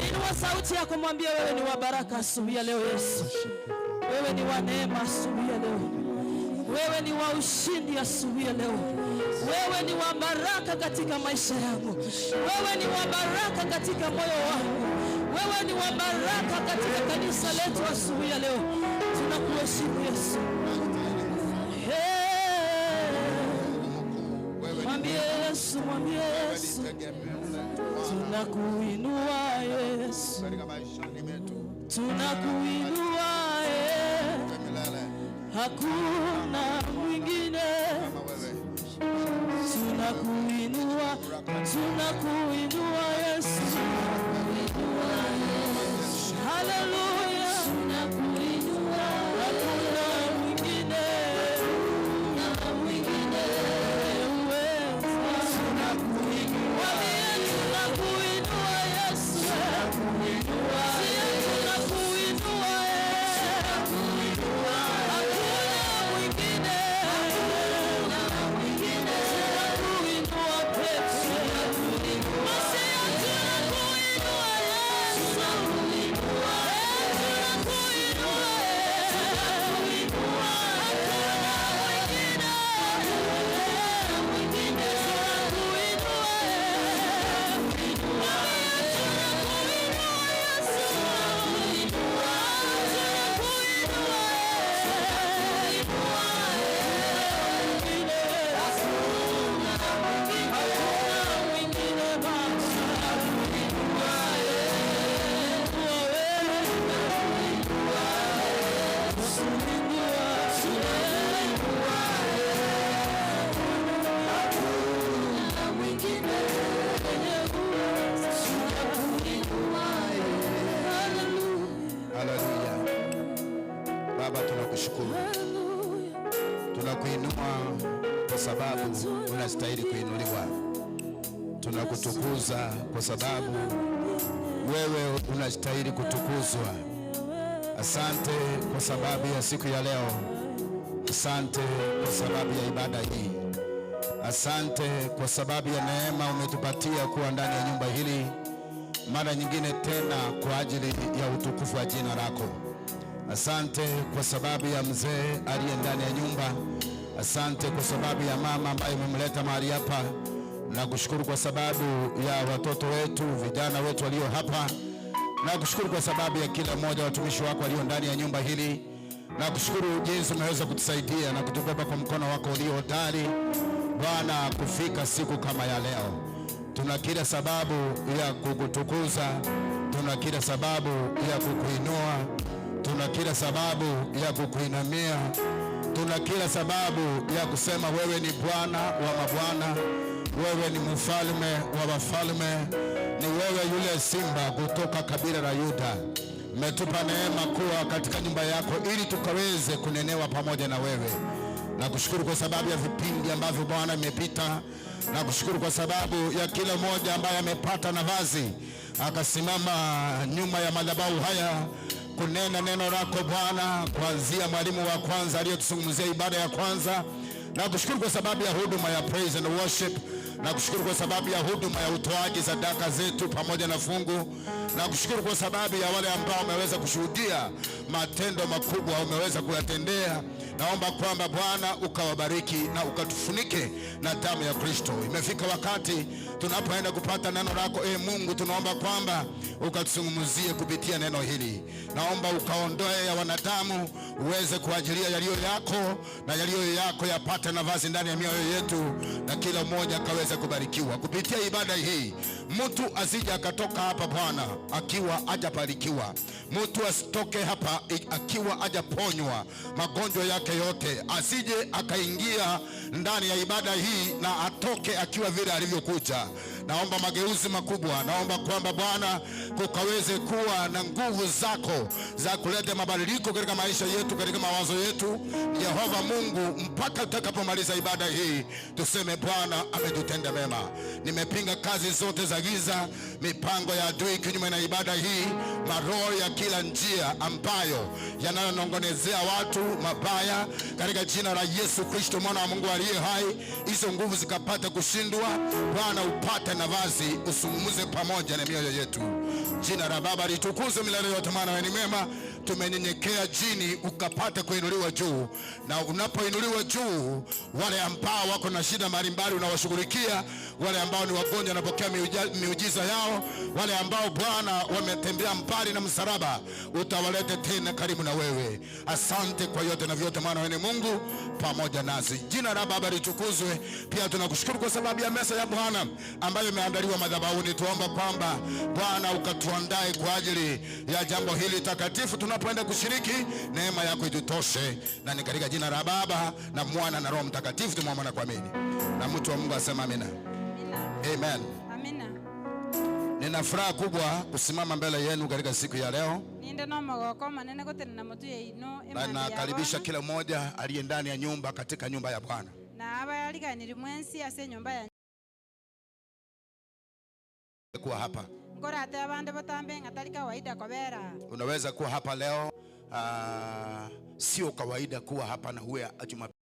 Inua sauti yako, mwambie wewe ni wa baraka asubuhi ya leo Yesu. Wewe ni wa neema asubuhi ya leo. Wewe ni wa ushindi asubuhi ya leo. Wewe ni wa baraka katika maisha yangu. Wewe ni wa baraka katika moyo wangu. Wewe ni wa baraka katika kanisa letu asubuhi ya leo. Tunakuheshimu Yesu. Hey. Mwambie Yesu, mwambie Yesu. Tunakuinua Yesu. Katika maishani mwetu Tunakuinua Yesu. milele Hakuna mwingine. kama wewe. Tunakuinua, tunakuinua Yesu. Haleluya. Hakuna mwingine. Mwambie tunakuinua Yesu. Sie tunakuinua Yesu. Hakuna mwingine. Tunakuinua Petro. Masia. Haleluya. Baba, tunakushukuru, tunakuinua kwa sababu unastahili kuinuliwa. Tunakutukuza kwa sababu wewe unastahili kutukuzwa. Asante kwa sababu ya siku ya leo. Asante kwa sababu ya ibada hii. Asante kwa sababu ya neema umetupatia kuwa ndani ya nyumba hili mara nyingine tena kwa ajili ya utukufu wa jina lako. Asante kwa sababu ya mzee aliye ndani ya nyumba. Asante kwa sababu ya mama ambaye umemleta mahali hapa. Nakushukuru kwa sababu ya watoto wetu, vijana wetu walio hapa. Nakushukuru kwa sababu ya kila mmoja wa watumishi wako walio ndani ya nyumba hili. Nakushukuru jinsi umeweza kutusaidia na kutubeba kwa mkono wako ulio hodari, Bwana, kufika siku kama ya leo. Tuna kila sababu ya kukutukuza, tuna kila sababu ya kukuinua, tuna kila sababu ya kukuinamia, tuna kila sababu ya kusema wewe ni Bwana wa mabwana, wewe ni mfalme wa wafalme, ni wewe yule simba kutoka kabila la Yuda. Umetupa neema kuwa katika nyumba yako ili tukaweze kunenewa pamoja na wewe. Nakushukuru kwa sababu ya vipindi ambavyo Bwana imepita. Nakushukuru kwa sababu ya kila mmoja ambaye amepata nafasi akasimama nyuma ya madhabahu haya kunena neno lako Bwana, kuanzia mwalimu wa kwanza aliyetuzungumzia ibada ya kwanza. Nakushukuru kwa sababu ya huduma ya praise and worship. Nakushukuru kwa sababu ya huduma ya utoaji sadaka zetu pamoja na fungu. Nakushukuru kwa sababu ya wale ambao wameweza kushuhudia matendo makubwa umeweza kuyatendea. Naomba kwamba Bwana ukawabariki na ukatufunike na damu ya Kristo. Imefika wakati tunapoenda kupata neno lako, e Mungu, tunaomba kwamba ukatuzungumzie kupitia neno hili. Naomba ukaondoe ya wanadamu, uweze kuajilia yaliyo yako, na yaliyo yako yapate nafasi ndani ya mioyo yetu, na kila mmoja akaweze kubarikiwa kupitia ibada hii. Mtu asije akatoka hapa Bwana akiwa hajabarikiwa, mtu asitoke hapa akiwa hajaponywa magonjwa yake yote, asije akaingia ndani ya ibada hii na atoke akiwa vile alivyokuja. Naomba mageuzi makubwa, naomba kwamba Bwana kukaweze kuwa na nguvu zako za kuleta mabadiliko katika maisha yetu, katika mawazo yetu, Yehova Mungu, mpaka tutakapomaliza ibada hii tuseme Bwana ametutenda mema. Nimepinga kazi zote za giza, mipango ya adui kinyume na ibada hii, maroho ya kila njia ambayo yanayonongonezea watu mabaya, katika jina la Yesu Kristo mwana wa Mungu aliye hai, hizo nguvu zikapate kushindwa. Bwana upate nafasi, usungumuze pamoja na mioyo yetu. Jina la Baba litukuzwe milele yote, maana wewe ni mwema. Tumenyenyekea chini ukapate kuinuliwa juu, na unapoinuliwa juu, wale ambao wako na shida mbalimbali unawashughulikia, wale ambao ni wagonjwa wanapokea miujiza yao, wale ambao Bwana wametembea mbali na msalaba utawalete tena karibu na wewe. Asante kwa yote na vyote, maana wewe ni Mungu pamoja nasi. Jina la Baba litukuzwe. Pia tunakushukuru kwa sababu ya meza ya Bwana ambayo imeandaliwa madhabahuni. Tuomba kwamba Bwana ukatuandae kwa ajili ya jambo hili takatifu tunapoenda kushiriki. Neema yako itutoshe, na ni katika jina la Baba na Mwana na Roho Mtakatifu tumeomba na kuamini, na mtu wa Mungu asema amina. Amina. Amen. Amina. Nina furaha kubwa kusimama mbele yenu katika siku ya leo, Ninde no mogoko manene gutirina mutu yaino na nakaribisha kila mmoja aliye ndani ya nyumba katika nyumba ya Bwana. Na abariganiri mwensi ase nyumba ya Kuwa hapa ngorate abande batambe ng'atari kawaida kobera. Unaweza kuwa hapa leo, sio kawaida kuwa hapa na huwe Jumapili.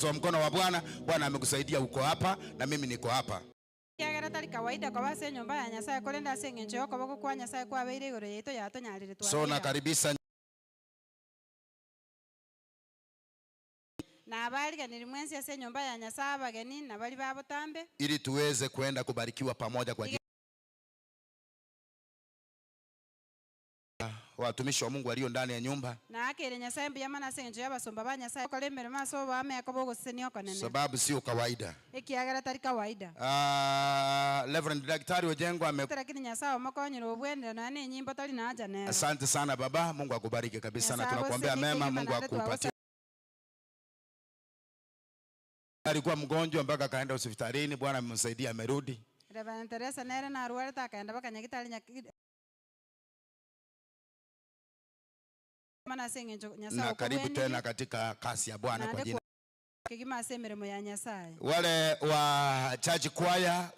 So mkono wa Bwana, Bwana amekusaidia uko hapa na mimi niko hapa. Kiagera tari kawaida koba ase nyumba ya Nyasaye korenda ase eng'encho y'okoboko kwa Nyasaye kwabeire igoro yaito yatonyarire So twabeire. nakaribisha Na abariganiri mwensi ase nyumba ya Nyasaye abageni na bari babotambe ili tuweze kuenda kubarikiwa pamoja kwa jina. watumishi wa Mungu walio ndani ya nyumba, Naakere Nyasaye mbuya mono ase eng'encho ya abasomba ba Nyasaye okora emeremo ase oboameko bogosesenia okonene. Sababu sio kawaida. Ekiagera tari kawaida. Reverend Daktari Ojengo ame Lakini Nyasaye omokonyire obwenire nonya na enyimbo tari na haja nero. Asante sana baba, Mungu akubariki kabisa na Nyasaye tunakuombea agosesenie mema, kegima Mungu naende akupatie. Alikuwa mgonjwa mpaka akaenda hospitalini, Bwana amemsaidia amerudi. Reverend Teresa nere narwarete akaenda mpaka nyagitari mana ase eng'encho Nyasaye Na karibu okobwenire. Tena katika kasi ya Bwana kwa Naende jina. Kegima ase emeremo ya Nyasaye. Wale wa church choir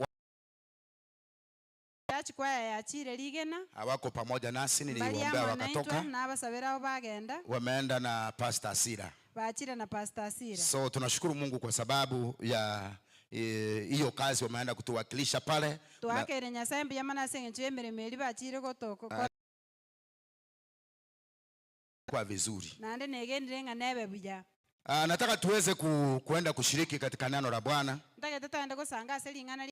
Church choir yachire rigena. Hawako pamoja nasi, Mbali niliwaombea amo naitwa, wakatoka. nabasabira abo bagenda. Wameenda na Pastor Asira. Bachire na Pastor Asira. So tunashukuru Mungu kwa sababu ya hiyo kazi wameenda kutuwakilisha pale. Twakere Nyasaye mbuya mono ase eng'encho y'emeremo eri bachire gotoko. Kwa vizuri. Naende negenire ng'a nebe buya. Nataka tuweze kuenda kushiriki katika neno la Bwana. Ntagete twende gosanga ase ring'ana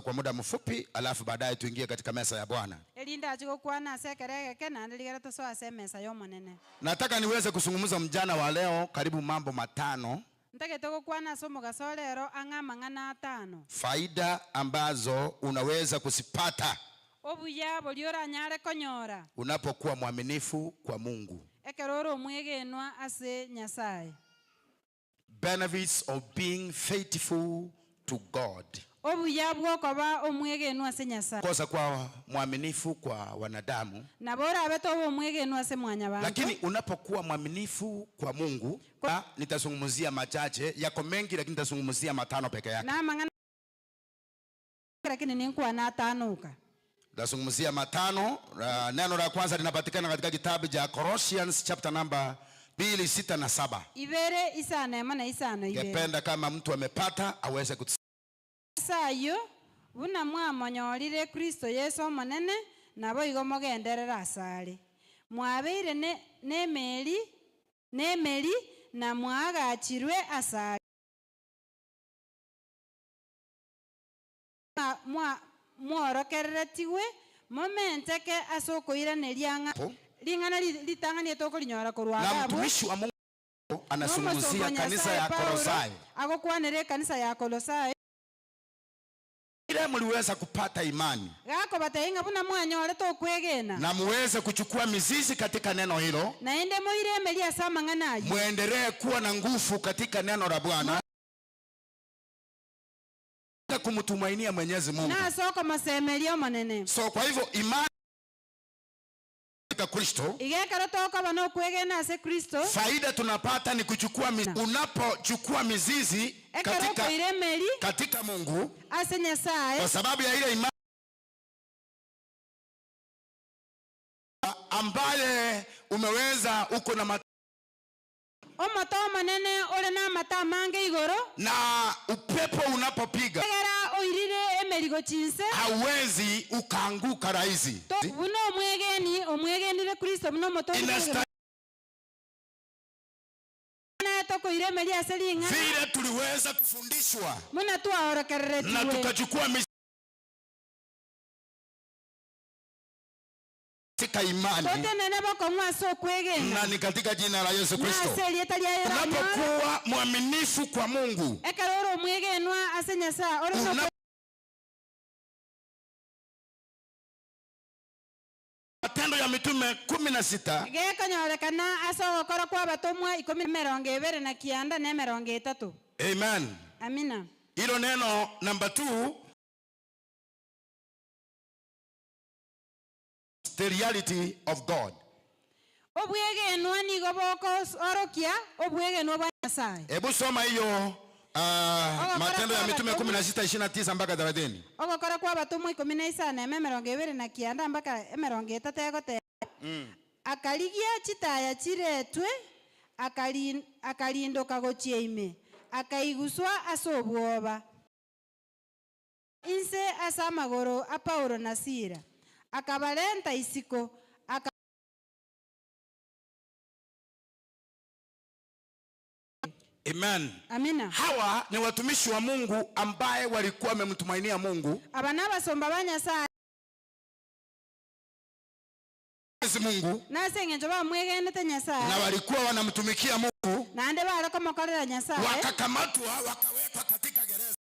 kwa muda mfupi, alafu baadaye tuingie katika meza ya Bwana. Erinde achi gokwana ase ekeregeke naende rigere tosoe ase emesa y'omonene. Nataka niweze kuzungumza mjana wa leo karibu mambo matano. Ntagete gokwana ase omogaso rero ang'a amang'ana atano. Faida ambazo unaweza kuzipata Obuya bori oranyare konyora unapokuwa mwaminifu kwa Mungu. Ekero ore omwegenwa ase Nyasaye. Benefits of being faithful to God. Obuya bwokoba omwegenwa ase Nyasaye. Kosa kuwa mwaminifu kwa wanadamu. Na bora abe toba omwegenwa ase mwanyabantu. Lakini unapokuwa mwaminifu kwa Mungu, nitazungumzia machache, yako mengi lakini nitazungumzia matano peke yake. Na mang'ana lakini ninkuwa na atanuka. Nitazungumzia matano. Neno la kwanza linapatikana katika kitabu cha Colossians chapter number 2, 6 na 7. Ibere isano ema na isano ibere. Ningependa kama mtu amepata aweze kutu Sayo buna mwamonyorire Kristo Yesu omonene nabo igo mogenderera asare. Mwabeire nemeri nemeri na mwagachirwe asare. Mwa mworokereretiwe momenteke ase okoiraneria ng'a Po. ring'ana litang'anie tokorinyora korwa Na agabu. mtumishi wa Mungu anazungumzia N'omosongo kanisa Nyasaye ya Paulo Kolosai. agokwanere kanisa ya Kolosai. Ile mliweza kupata imani Gako bateinga buna mwanyore tokwegena. na muweze kuchukua mizizi katika neno hilo. Na ende moire emeria ase amang'ana ayo. Muendelee kuwa na nguvu katika neno la Bwana. Kumtumainia Mwenyezi Mungu. Na soko masemeria omonene. So kwa hivyo imani katika Kristo, Igekero tokoba nokwegena ase Kristo. Faida tunapata ni kuchukua unapochukua mizizi Ekero okoira emeri katika Mungu ase Nyasaye. Kwa sababu ya ile imani ambaye umeweza uko na Omoto omonene ore na amata mange igoro. Na upepo unapopiga Egera oirire emerigo chinse. hauwezi ukaanguka rahisi. To, buno omwegeni, omwegenire Kristo buno omoto Inasta Na tokoire emeri ase ring'ana. Vile tuliweza kufundishwa Muna twaorokereretiwe. na tukachukua katika imani. Totenene bokong'wa ase okwegena. Na ni katika jina la Yesu Na Kristo. ase erieta ria Yesu. Unapokuwa mwaminifu kwa Mungu. Ekero ore omwegenwa ase Nyasaye, ore Una Matendo ya Mitume 16. Gekonyorekana ase ogokora kwa abatomwa ikumi mirongo ibere na kianda na mirongo itatu. Amen. Amina. Hilo neno namba 2, the reality of God. Obwegenwa nigo boko orokia obwegenwa bwa Nyasaye. Hebu soma hiyo Ogokora Matendo ya kwa Mitume abatomwa. 16:29 mpaka 30. Ogokora kwa abatomwa ikumi na isano eme mirongo ibere na kianda mpaka mirongo itatu egote. Akarigia chitaya chiretwe, akarindoka gochia ime, akaiguswa ase obwoba. Inse ase amagoro a Paulo na Sila. Akabarenta isiko, Amen. Amina. Hawa ni watumishi wa Mungu ambaye walikuwa wamemtumainia Mungu. Aba n'abasomba ba Nyasaye. Mwenyezi Mungu Nase eng'encho bamwegenete Nyasaye na walikuwa wanamtumikia Mungu, naende barekomokorera Nyasaye wakakamatwa wakawekwa katika gereza,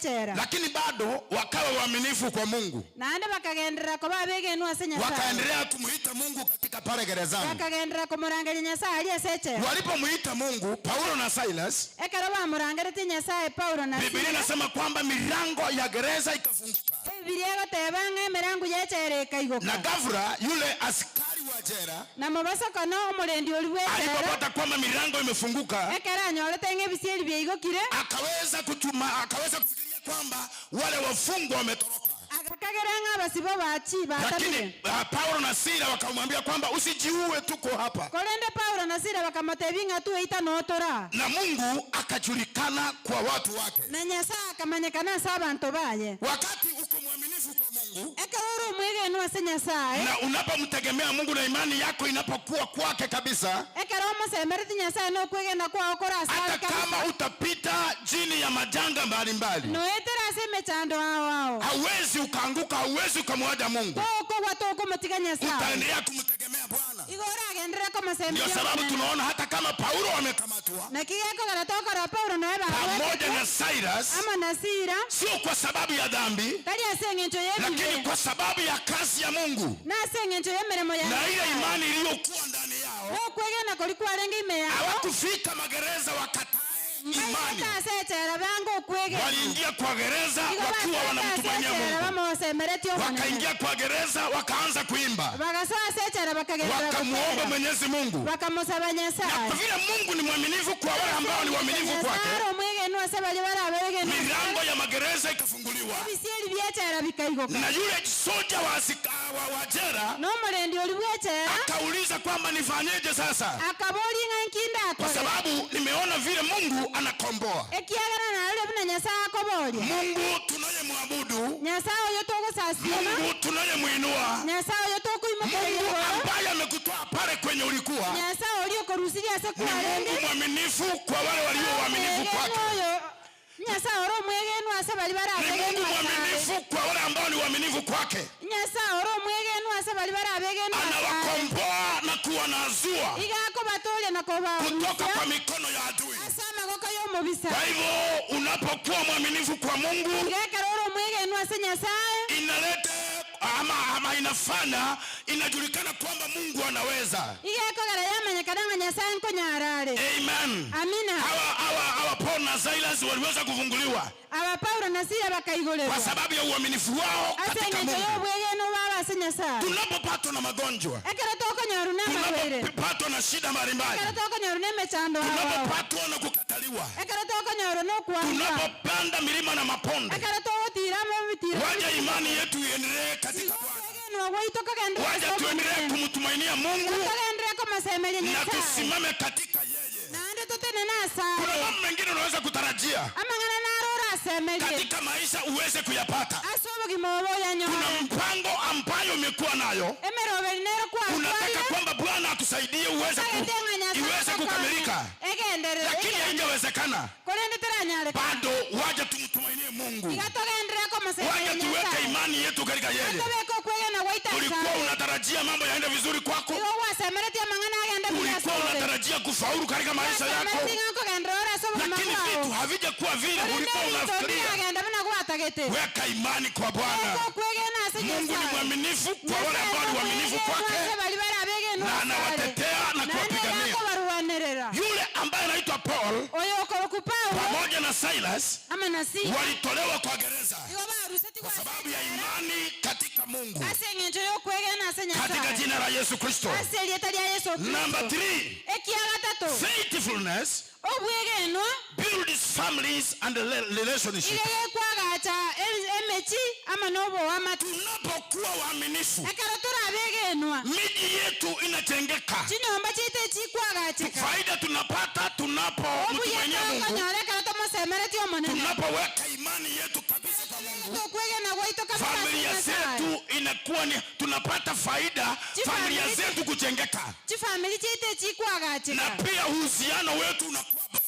chera lakini bado wakawa waaminifu kwa Mungu, naende bakagenderera koba begenwa ase Nyasaye wakaendelea kumuita Mungu katika pale gerezani. Bakagenderera komorangeria Nyasaye aria ase echera. Walipomuita Mungu, Paulo na Silas, Ekero bamorangeretie Nyasaye Paulo na Biblia Sila, inasema kwamba milango ya gereza ikafunguka, Biblia egoteba ng'a emirango ya echera ekaigoka. Na ghafla yule askari wa jela Na mobasokano omorendi ori bwa echera alipopata kwamba milango imefunguka, ekero anyorete ng'a ebisieri biaigokire akaweza kufikiria kwamba wale wafungwa wametoroka. Agakagera ng'a abasibo bachi batamire. Lakini Paulo na Sila wakamwambia kwamba usijiue, tuko hapa. Korende Paulo na Sila bakamotebi ng'a tueita notora. Na Mungu akajulikana kwa watu wake. Na Nyasaye akamanyekana ase abanto baye. Wakati uko mwaminifu kwa Mungu Ekero ore omwegenu ase Nyasaye na unapomtegemea Mungu na imani yako inapokuwa kwake kabisa, ekero omosemereti Nyasaye nokwegena kwao kore ase hata are kabisa, kama utapita chini ya majanga mbalimbali, noetera ase emechando ao ao hauwezi ukaanguka, hauwezi ukamwacha Mungu, tokogwa tokomotiga Nyasaye, utaendelea kumtegemea Bwana. Igo oragenderera komosemeria Ndio sababu Omonene. tunaona hata kama Paulo amekamatwa Naki gekogera tokora Paulo naye pamoja barwete na Silas, ama na Sila, sio kwa sababu ya dhambi, tari ase eng'encho lakini y'ebibe, kwa sababu ya kazi ya Mungu na ase eng'encho y'emeremo ya na ile Nyasaye. imani iliyokuwa ndani yao, Nokwegena kori kwarenge ime yabo, hawakufika magereza wakatae imani. baikete ase echera bange okwegena. Waliingia kwa gereza Igo wakiwa basoete ase wanamtumainia echera Mungu, bamosemeretie Omonene. wakaingia kwa gereza wakaanza kuimba, Bagasoa ase echera bakagenderera wakamuomba gotera. Mwenyezi Mungu. Bakamosaba Na Nyasaye. kwa vile Mungu ni mwaminifu kwa wale ambao ni waaminifu kwake, Nyasaye omwegenu ase baria barabe milango ya magereza ikafunguliwa, ebisieri biechera bikaigoka. Na yule soja wa jela Nomorendi ori bwechera akauliza kwamba nifanyeje sasa, akabori ng'a nkinda kwa akore sababu nimeona vile Mungu anakomboa. Ekiagera narore buna Nyasaye akoboria. Mungu tunayemwabudu, Nyasaye oyo togosasima, Mungu tunayemuinua, Nyasaye oyo tokoimokereria Mungu igoro, ambaye amekutoa pale kwenye ulikuwa, Nyasaye oria okorusiria ase ni kwarenge, Mungu mwaminifu kwa wale walio waaminifu kwake. oyo Nyasaye ore omwegenu ase bari Ni Mungu barabegenu asare. mwaminifu kwa wale ambao ni waaminifu kwake. Nyasaye ore omwegenu ase bari barabegenu asare. Anawakomboa na kuwanazua Igakobatoria na kutoka kobarusia kwa mikono ya adui. ase amagoko y'omobisa. Kwa hivyo unapokuwa mwaminifu kwa Mungu, Igekero ore omwegenu ase Nyasaye, inaleta ama inafanya inajulikana kwamba Mungu anaweza. Igekogera yamanyekana ng'a Nyasaye nkonyarare. Amen. Amina. Hawa Paul na Silas waliweza kufunguliwa Aba Paulo na Sila bakaigorerwa kwa sababu ya uaminifu wao ase katika eng'encho Mungu. y'obwegenu bwabo ase Nyasaye. Tunapopatwa na magonjwa, Ekero tokonyorwa na amarwaire, tunapopatwa na shida mbalimbali, ekero tokonyorwa na emechando ao ao, tunapopatwa na kukataliwa, ekero tokonyorwa na okwangwa, tunapopanda milima na maponde, ekero togotira amo ebitiro, waja imani yetu iendelee katika Bwana. Obwegenwa bwaito kogenderera Waja ase tuendelee Omonene. kumtumainia Mungu Togenderere komosemeria na Nyasaye tusimame katika yeye. Naende totenene asare. Kuna mambo mengine unaweza kutarajia Amang'ana naro orasemerie katika maisha uweze kuyapata. Ase obogima obo oyanyore. Kuna mpango ambayo umekuwa nayo, Emeroberi nero unataka kwatwarire kwamba Bwana akusaidie Tagete ng'a Nyasaye iweze kukamilika, egenderere lakini haijawezekana. Korende teranyareka. Bado waja tumtumainie Mungu, Iga togenderere komosemeria waja tuweke Nyasaye. imani yetu katika yeye. Tobeke okwegena gwaito Ulikuwa asare. unatarajia mambo yaende vizuri kwako, Igo gwasemeretie amang'ana agende buya ulikuwa asore. unatarajia kufaulu katika maisha yako, Gwasemeretie ng'a nkogenderera ore ase obogima lakini bwao. vitu havijakuwa vile Korende ulikuwa ebinto unafikiria. mbiagenda buna gwatagete. Weka imani kwa Bwana. Weka okwegena ase Mungu ni Nyasaye. mwaminifu kwa wale ambao ni waaminifu kwake, na anawatetea na kuwapigania. Yule ambaye anaitwa Paul Oyo okoroku Paulo pamoja na Silas ama na Sila walitolewa kwa gereza igo baruseti kwa sababu ya imani katika Mungu, ase eng'encho y'okwegena ase katika Nyasaye jina la Yesu Kristo. Ase erieta ria Yesu Number Kristo. 3, Ekia gatato, faithfulness obwegenwa builds families and relationships. iga gekwagacha emechi ama n'oboamate. Tunapokuwa waaminifu, Ekero turabegenwa, miji yetu inajengeka. Chinyomba chitu echikwagacheka. Faida tunapata tunapomtumainia Obuya Mungu, tokonyora ekero tomosemeretie Omonene. tunapoweka imani yetu kabisa kwa Mungu, Tokwegena gwaito kabisa ase familia Nyasaye. zetu inakuwa ni tunapata faida, Chifamili familia zetu kujengeka, Chifamili chitu na echikwagacheka. pia uhusiano wetu unakuwa bora.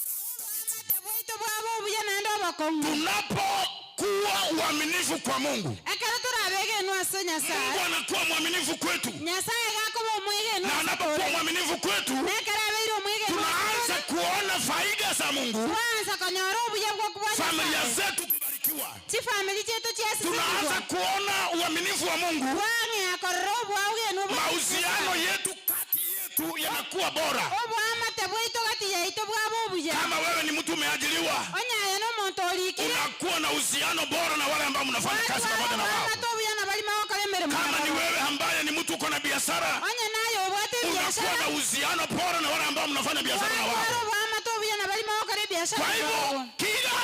Bwaito bwabo obuya naende obokong'u. Tunapo Tunapokuwa uaminifu kwa Mungu, Ekero turabegenwa ase Mungu Nyasaye, anakuwa mwaminifu kwetu, Nyasaye gakoba omwegenwa na ase anapokuwa tore. mwaminifu kwetu, Nekero abeire omwegenwa tunaanza ase tore, kuona faida za Mungu, twaanza konyora obuya bwokubwa familia Nyasaye. zetu kubarikiwa, Chifamili chetu tunaanza chiasisibwa. kuona uaminifu wa Mungu, Twang'ea korora obwaugenwa bwa mahusiano Nyasaye. yetu kati yetu yanakuwa bora. Obwamate bwaito gati yaito bwaba obuya. Kama wewe ni mtu umeajiriwa, Onyaye nomonto orikire, unakuwa na uhusiano bora na wale ambao mnafanya kazi twatwara pamoja na wao. obwamate obuya na barimo gokora emeremo Kama ni nabo. wewe ambaye ni mtu uko na biashara, Onye naye obwate unakuwa ebiashara, na uhusiano bora na wale ambao mnafanya biashara na twatwara wao. obwamate obuya na barimo gokora ebiashara Kwa hivyo nabo. kila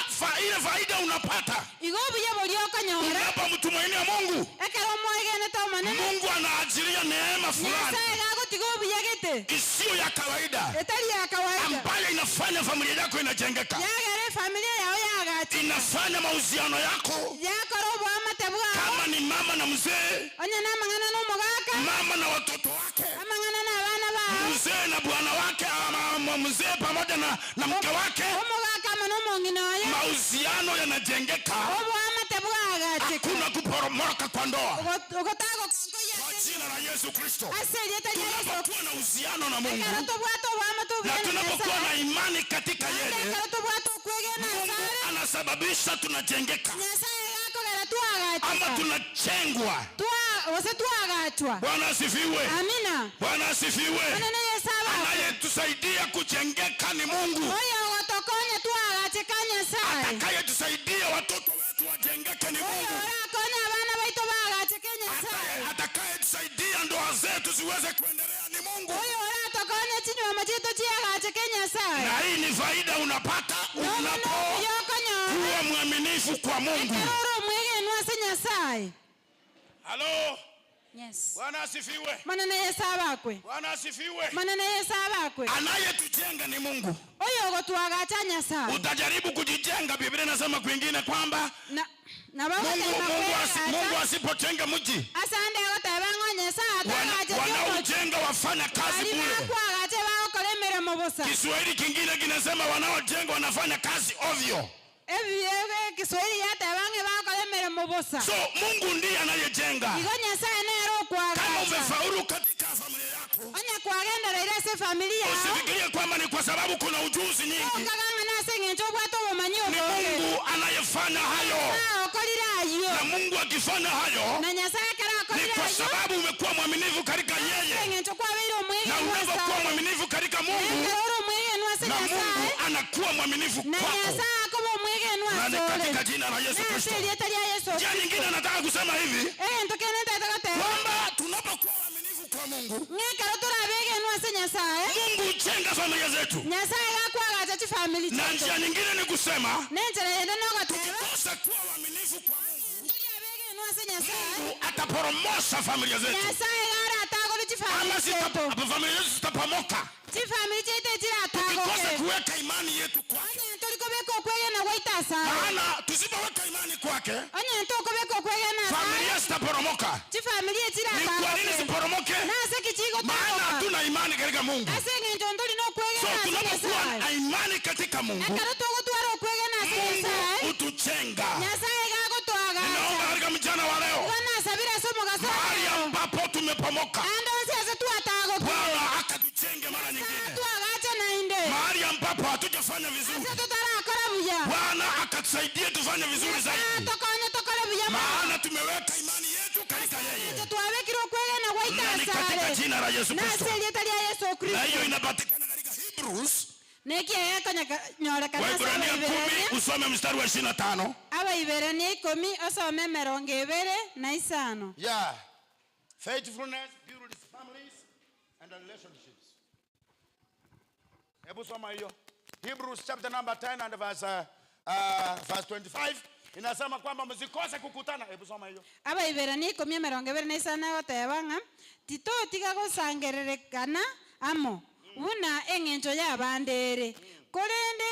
ile faida unapata Igo obuya boria okonyora, unapomtumainia Mungu, ekero omwegenete omonene, Mungu anaachilia neema fulani Nyasaye gagotiga obuya gete isiyo ya kawaida etari ya kawaida, ambayo inafanya familia yako inajengeka, yagera efamilia yao yagachika, inafanya mahusiano yako, yakora obwamate bwabo. kama ni mama na mzee, Onye namang'ana na omogaka, mama na watoto wake, amang'ana na abana bao, mzee na bwana wake, ama mzee pamoja na mke wake, omogaka amo na omong'ina oye, mahusiano yanajengeka, obwamate bwagachika, hakuna kuporomoka kwa ndoa ogotagokonkoyia kwa jina la Yesu Kristo. ase erieta ria Yesu. Tunapokuwa na uhusiano na Mungu Ekero tobwate obwamate na obuya na tunapokuwa na Nyasaye, imani katika naende yeye, ekero tobwate okwegena Mungu asare, anasababisha tunajengeka Nyasaye gakogera ama twagachika, tunachengwa. gose twagachwa. Bwana asifiwe. Amina. Bwana asifiwe. Onene Yesu abakwe. Anayetusaidia kujengeka ni Mungu. Oyo ogotokonya twagachika Nyasaye. Atakayetusaidia watoto wetu wajengeke ni Oyo Mungu. orakonya abana baito bagachike Nyasaye. Atakayetusaidia ndoa zetu ziweze kuendelea ni Mungu. Oyo oratokonya chinywoma chitu chiagachike Nyasaye. Na hii ni faida unapata unapokuwa Yokonyora mwaminifu kwa Mungu. ekero ore omwegenwa ase Nyasaye. Halo, Yes. Bwana asifiwe. Manene Yesu abakwe. Bwana asifiwe. Manene Yesu abakwe. Anayetujenga ni Mungu. Oyo ogotwagacha Nyasaye. Utajaribu kujijenga, Biblia inasema kwingine kwamba Na na Mungu asipojenga mji, asande agoteba ng'o Nyasaye atagache wanaojenga wafanya kazi bari bure. bakwagache bagokora emeremo bosa. Kiswahili kingine kinasema wanaojenga wanafanya kazi ovyo. Kiswahili yateba ng'e bagokora emeremo bosa. So Mungu ndiye anayejenga. Igo Nyasaye nere Kama okwagacha. umefaulu katika familia yako, Onye kwagendereire ase familia yao, usifikirie kwamba ni kwa sababu kuna ujuzi nyingi. okagang'ana ase eng'encho obwate obomanyi Ni obonge. Mungu anayefanya hayo, Nyasaye okorire ayio. na Mungu akifanya hayo Na Nyasaye ekero ni akorire kwa ayio, sababu umekuwa mwaminifu katika ase yeye, eng'encho kwabeire na omwegenwa unapokuwa ase mwaminifu katika Mungu, ekero ore omwegenwa ase na Nyasaye, Mungu anakuwa mwaminifu na kwako, Nyasaye akoba omwegenwa na ni ase ore. katika jina la Yesu Na ase Kristo. erieta ria Yesu Njia Kristo. nyingine nataka kusema hivi Egento kende ntagete goteba, kwamba tunapokuwa waaminifu kwa Mungu, ng'ekero torabegenwa ase Nyasaye, Mungu hujenga familia zetu. Nyasaye gakwagacha chifamili Na chiaito. njia nyingine ni kusema Na enchera yende nogoteba, tukikosa kuwa waaminifu kwa Mungu, toriabegenwa ase Nyasaye, Mungu ataporomosha familia zetu, Nyasaye garatagore ama chifamili chiaito. familia zetu zitapomoka Chifamili chiaito tukikosa chiratagoke. kuweka imani yetu kwake. Onye ntorikobeka okwegena gwaito asare. Maana tusipoweka imani kwake, Onye ntokobeka okwegena asare, familia zitaporomoka. chifamili Ni kwa nini echiratagoke. ziporomoke? Nase Maana kichigotagoka. hatuna imani katika Mungu. Ase eng'encho ntori So nokwegena ase tunapokuwa Nyasaye. na imani katika Mungu, Ekero togotwara okwegena ase Mungu Nyasaye, hutujenga. Nyasaye Ninaomba gagotwagacha. katika mchana wa leo, Igo nasabire ase omogaso mahali orero, ambapo tumepomoka, ande onsi ase twatagokire, Bwana akatujenge mara nyingine. twagacha nainde, Mahali ambapo hatujafanya vizuri, ase totarakora buya, Bwana akatusaidia tufanye vizuri zaidi, tokonye tokore buya mono. maana tumeweka imani yetu katika yeye, Eng'encho twabekire okwegena gwaito na ni katika asare, jina la Yesu na Kristo. ase erieta ria Yesu Na hiyo Kristo. inapatikana katika Hebrews, Nekiagekonyorekana ase Waebrania 10 Abaiberania, usome mstari wa 25. Abaiberania 10 osome 25. Yeah. Faithfulness builds families and relationships. Hebu soma hiyo. Hebrews chapter number 10 and verse 25 inasema kwamba msikose kukutana. Hebu soma hiyo. Abaiberania 10:25 egoteba ng'a titotiga gosangererekana amo buna eng'encho y'abande ere, korende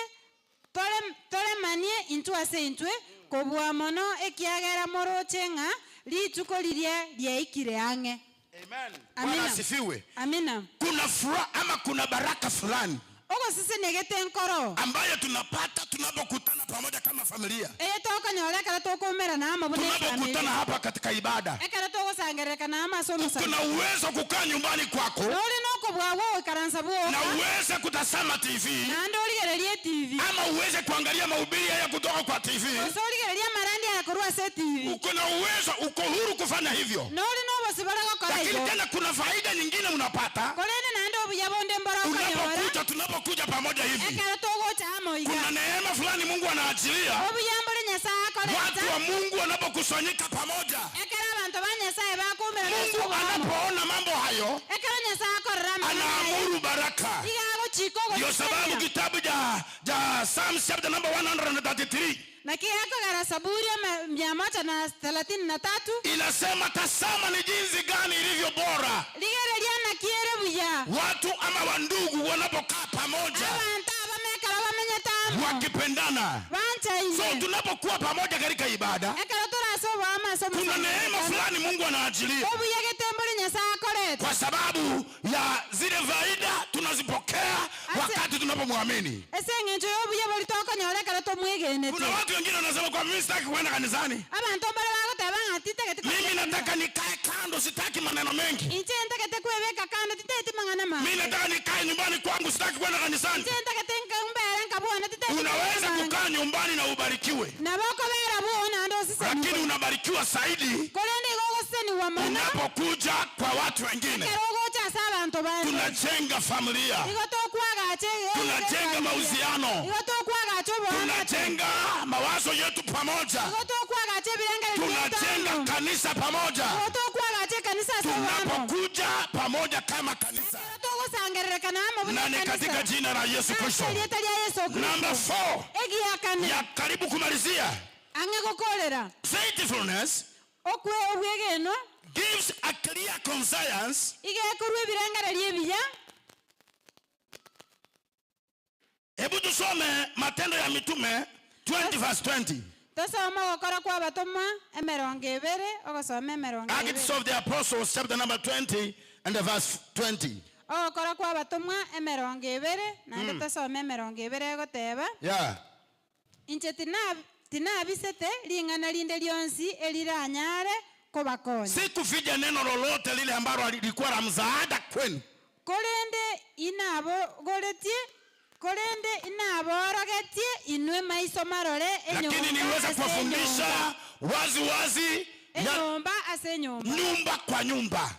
toremanie intwe ase intwe kobua mono ekiagera moroche ng'a rituko riria riaikire ang'e. Amen. Amina. Bwana asifiwe. Amina. Kuna furaha ama kuna baraka fulani Ogosisenegete nkoro ambayo tunapata tunapo Tunapokutana pamoja kama familia, Eye tokonyora ekero tokomerana amo buna tunapokutana efamily. hapa katika ibada, Ekero togosangererekana amo ase omosani. kuna uwezo kukaa nyumbani kwako Nori nokobwagwa goikaransa bwoka. na uweze kutazama TV Naende origererie TV. ama uweze kuangalia mahubiri haya kutoka kwa TV. Gose origererie amarandi aya korwa ase TV. Uko na uwezo, uko huru kufanya hivyo, Nori nobosibore gokora lakini igo. tena kuna faida nyingine unapata Korende naende obuya bonde mbora okonyora. tunapokuja pamoja hivi. Ekero togocha amo iga. Kuna neema fulani Mungu anaachilia Obuya mbore Nyasaye watu akoreta. wa Mungu wanapokusanyika pamoja. Ekero abanto ba Nyasaye bakumerana ase Mungu oboamo. anapoona mambo hayo Ekero Nyasaye akorera amang'ana aya. anaamuru baraka. Iga agochika Ndio sababu ogosesenia. kitabu cha Psalms chapter number 133 Naki akogera Saburi 133 inasema, tazama ni jinsi gani ilivyo bora rigereria naki ere buya watu ama wandugu wanapokaa pamoja abantu abamekero bamenyete amo wakipendana. So banchaine. tunapokuwa pamoja katika ibada, Ekero torase oboamo ase kuna neema omosangererekano fulani Mungu anaachilia obuya getembori Nyasaye akorete kwa sababu ya zile faida tunazipokea wakati tunapomwamini. ase eng'encho ya obuya bori tokonyora ekero tomwegenete. Kuna watu wengine wanasema kwa mimi sitaki kwenda kanisani, Abanto mbare bagoteba ng'a titagete mimi nataka nikae kando, sitaki maneno mengi. inche ntagete kwebeka kando titagete mang'ana Mimi mange nataka nikae nyumbani kwangu, sitaki kwenda kanisani. inche ntagete mbere nkabwana titagete Unaweza mang'ana mange. kukaa nyumbani na ubarikiwe, Nabo okobera bwo naende oseseniwe lakini unabarikiwa zaidi korende igo ogoseseniwa mono unapokuja kwa watu wengine. ekero ogocha ase abanto bande. Tunajenga familia, Igo tokwagacha tunajenga mahusiano, igo tokwagacha oboamate tunajenga mawazo yetu pamoja, igo tokwagacha ebirengererio tunajenga bietano kanisa pamoja. igo tokwagacha ekanisa ase oboamo Tunapokuja pamoja kama kanisa, ekero togosangererekana amo buna na ni ekanisa katika jina la Yesu Kristo. ase erieta ria Yesu Number Kristo. 4 Egiakane ya karibu kumalizia, ang'e gokorera faithfulness okwe obwegenwa gives a clear conscience igekorwa ebirengererio ebiya. Hebu tusome Matendo ya Mitume 20 verse 20. Tosoma gokora kwa abatomwa 20 ogosoma 20. Acts of the Apostles chapter number 20 and the verse 20. Ogokora kwa abatomwa 20 naende tosome 20 egoteba inche tinabisete ring'ana rinde rionsi eriranyare kobakonya. Sikuficha neno lolote lile ambalo lilikuwa la msaada kwenu. Korende inabogoretie korende inaborogetie inwe maiso marore Lakini niliweza ase kuwafundisha wazi wazi ya enyomba ase enyomba nyumba kwa nyumba.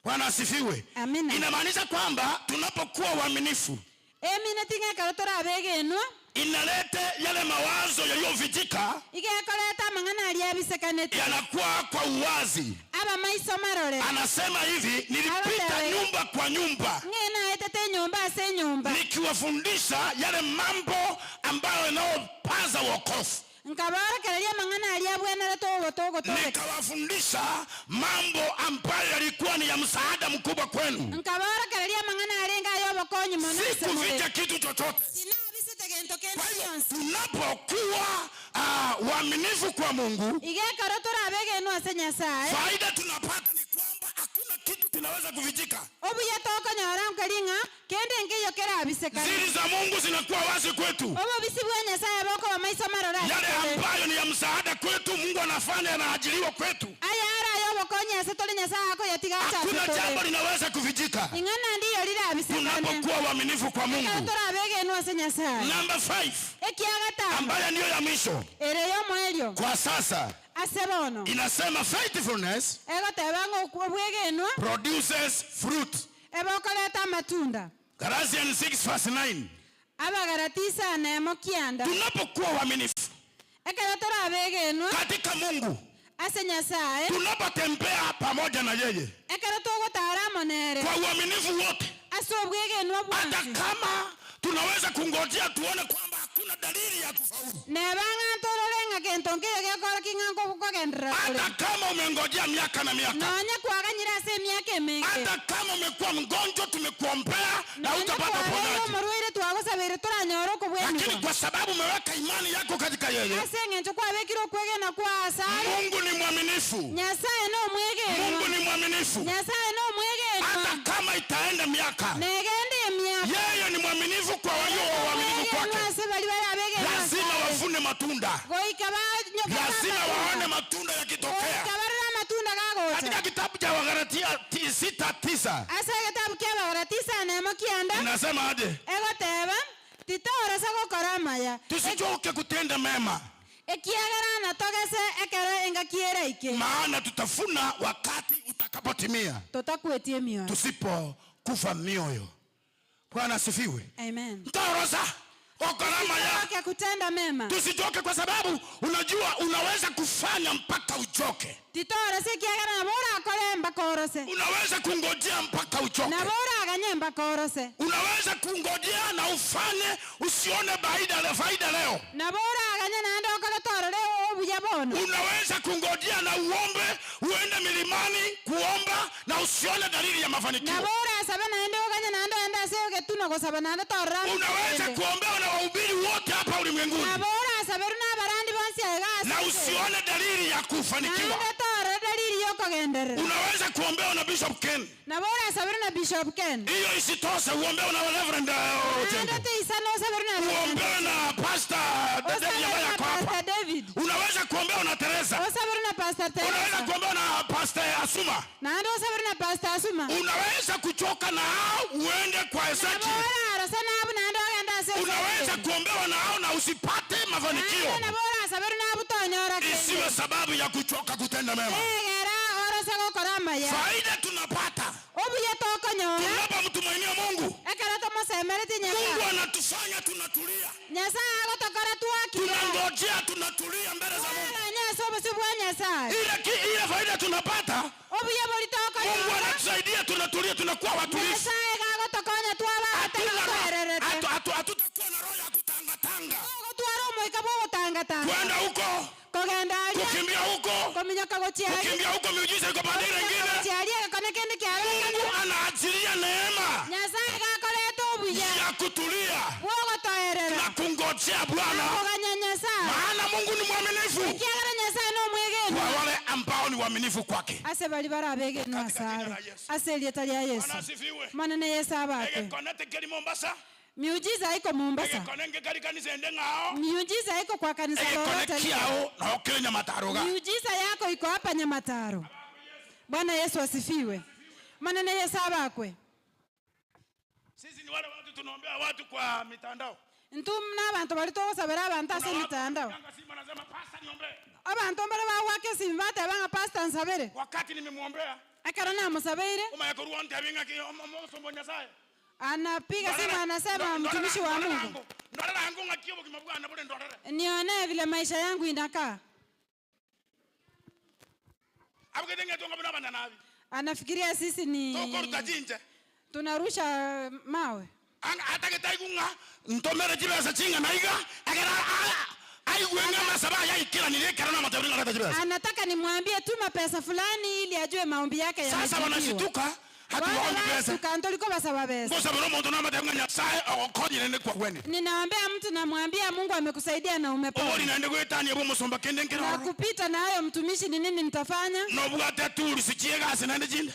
Bwana asifiwe. Amina. Inamaanisha kwamba tunapokuwa waaminifu Emine ting'ekero torabegenwa inalete yale mawazo yaliyofichika igekoreta amang'ana aria abisekanete yanakuwa kwa uwazi. aba maiso marore. Anasema hivi, nilipita nyumba kwa nyumba Ng'ina etete nyumba ase nyumba nikiwafundisha yale mambo ambayo yanayopaza wokovu. Nkabaorokereria amang'ana aria abwenerete ogotogotobeka. Nikawafundisha mambo ambayo yalikuwa ni ya msaada mkubwa kwenu. Nkabaorokereria amang'ana arenga ayo obokonyi mono ase Sikuficha mobere. kitu chochote. Tinabisete gento kende Kwa hivyo gionsi. tunapokuwa waaminifu kwa Mungu, Igekero torabegenwa ase Nyasaye faida tunapata ni kwamba hakuna kitu kinaweza kufichika. obuya tokonyora nkaring'a kende nkeyo kerabisekana. Siri za Mungu zinakuwa wazi kwetu. Obobisi bwa Nyasaye bokoba maiso marore ase Yale tore. ambayo ni ya msaada kwetu, Mungu anafanya yanaajiliwa kwetu. Aya ara ayo obokonyi ase tore Nyasaye akoyatiga acha ase Hakuna tore. jambo linaweza kufichika Ing'ana ndiyo rirabisekane. tunapokuwa waaminifu kwa Ekero Mungu. torabegenwa ase Nyasaye. Namba 5 Ekiagatano ambayo ndiyo ya mwisho ere yomoerio kwa sasa ase bono inasema faithfulness egoteba ng'a obwegenwa produces fruit. ebokoreta amatunda. Galatians 6 verse 9. Abagaratisa nemo kianda. Tunapokuwa waaminifu Ekero torabegenwa katika Mungu, ase Nyasaye tunapotembea pamoja na yeye ekero togotara amo nere kwa uaminifu wote, ase obwegenwa hata bwansi kama tunaweza kungojea tuone kwamba hakuna dalili ya kufaulu, nebang'a ntorore ng'a gento nkeyo gekora king'a nkogendera kore hata kama umengojea miaka na miaka, nonya kwaganyire ase emiaka emenge hata kama umekuwa mgonjwa, tumekuombea na nonya utapata kwabeire uponyaji, omorwaire twagosabire toranyora lakini okobwenigwa kwa sababu umeweka imani yako katika yeye, ase eng'encho kwabekire okwegena kwa asare Mungu ni mwaminifu. Nyasaye nomwegenwa Mungu ni mwaminifu, Nyasaye nomwegenwa hata kama itaenda miaka, negende emiaka yeye ni ni mwaminifu kwa walio waaminifu kwake. Lazima wavune matunda. Lazima waone matunda yakitokea. Katika kitabu cha Wagalatia 6:9. Asa kitabu kia Wagalatia 9:9. Inasema aje? Egoteba titoresa gokora maya. Tusichoke kutenda mema. Ekiagera na togese ekero engakiera ike. Maana tutafuna wakati utakapotimia. Tutakuetie mioyo. Tusipo kufa mioyo. Bwana asifiwe. Amen. Mtaorosa okora maya. Tusichoke kutenda mema. Tusichoke kwa sababu unajua unaweza kufanya mpaka uchoke. Titorese kiagera na bora akore mpaka orose. Unaweza kungojea mpaka uchoke. Na bora aganye mpaka orose. Unaweza kungojea na ufanye usione faida leo. Na bora aganye na ndo okore torore obuya bono. Unaweza kungojea na uombe, uende milimani kuomba na usione dalili ya mafanikio. Na bora sabe na ndo oganye na ndo enda se ogetuno gosaba na ndo torra. Unaweza kuombea na wahubiri wote hapa ulimwenguni. Na bora sabe na barandi bonsi aga. Na usione dalili ya kufanikiwa. Unaweza kuombewa na Bishop Ken. Na bora sabiru na Bishop Ken. Hiyo isitoshe uombewe na Reverend Otengo. Uombewe na Pastor David ambaye ako hapa. Unaweza kuombewa na Teresa. Sabiru na Pastor Teresa. Unaweza kuombewa na Pastor Asuma. Na ndo sabiru na Pastor Asuma. Unaweza kuchoka na hao uende kwa Ezekiel. Na bora sana na ndo enda se. Unaweza kuombewa na hao na usipate mafanikio. Na bora sabiru na butonyora. Isiwe sababu ya kuchoka kutenda mema. Faida tunapata tunapomtumainia Mungu. Mungu anatufanya tunatulia. Tunangojea, tunatulia mbele za Mungu. Ile faida tunapata, Mungu anatusaidia, tunatulia, tunakuwa watulivu. Hatutakuwa na roho ya kutangatanga. Kwenda huko, kukimbia huko, kukimbia huko, miujiza iko pande nyingine. Mungu anaachilia neema ya kutulia na kungojea Bwana, maana Mungu ni mwaminifu kwa wale ambao ni waaminifu kwake. Miujiza iko Mombasa. Miujiza iko kwa kanisa lolote. Miujiza yako iko hapa Nyamataro. Bwana Yesu asifiwe. Manene Yesu abakwe. Sisi ni wale watu tunaombea watu kwa mitandao. Ntumna abantu bali togosabera abantu ase mitandao. Abantu mbere bawake simbate banga pastor nsabere. Wakati nimemuombea. Akara namusabeire. Umayakoruwa ntabinga ki omosombo Nyasaye. Anapiga simu anasema mtumishi wa Mungu, nione vile maisha yangu inakaa. Anafikiria sisi ni tunarusha mawe. Anataka nimwambie tuma pesa fulani ili ajue maombi yake yamejibiwa. Sasa wanashituka. Hatuombi pesa. Ninaambia mtu namwambia Mungu amekusaidia na umepona. Na kupita na hayo mtumishi ni nini nitafanya?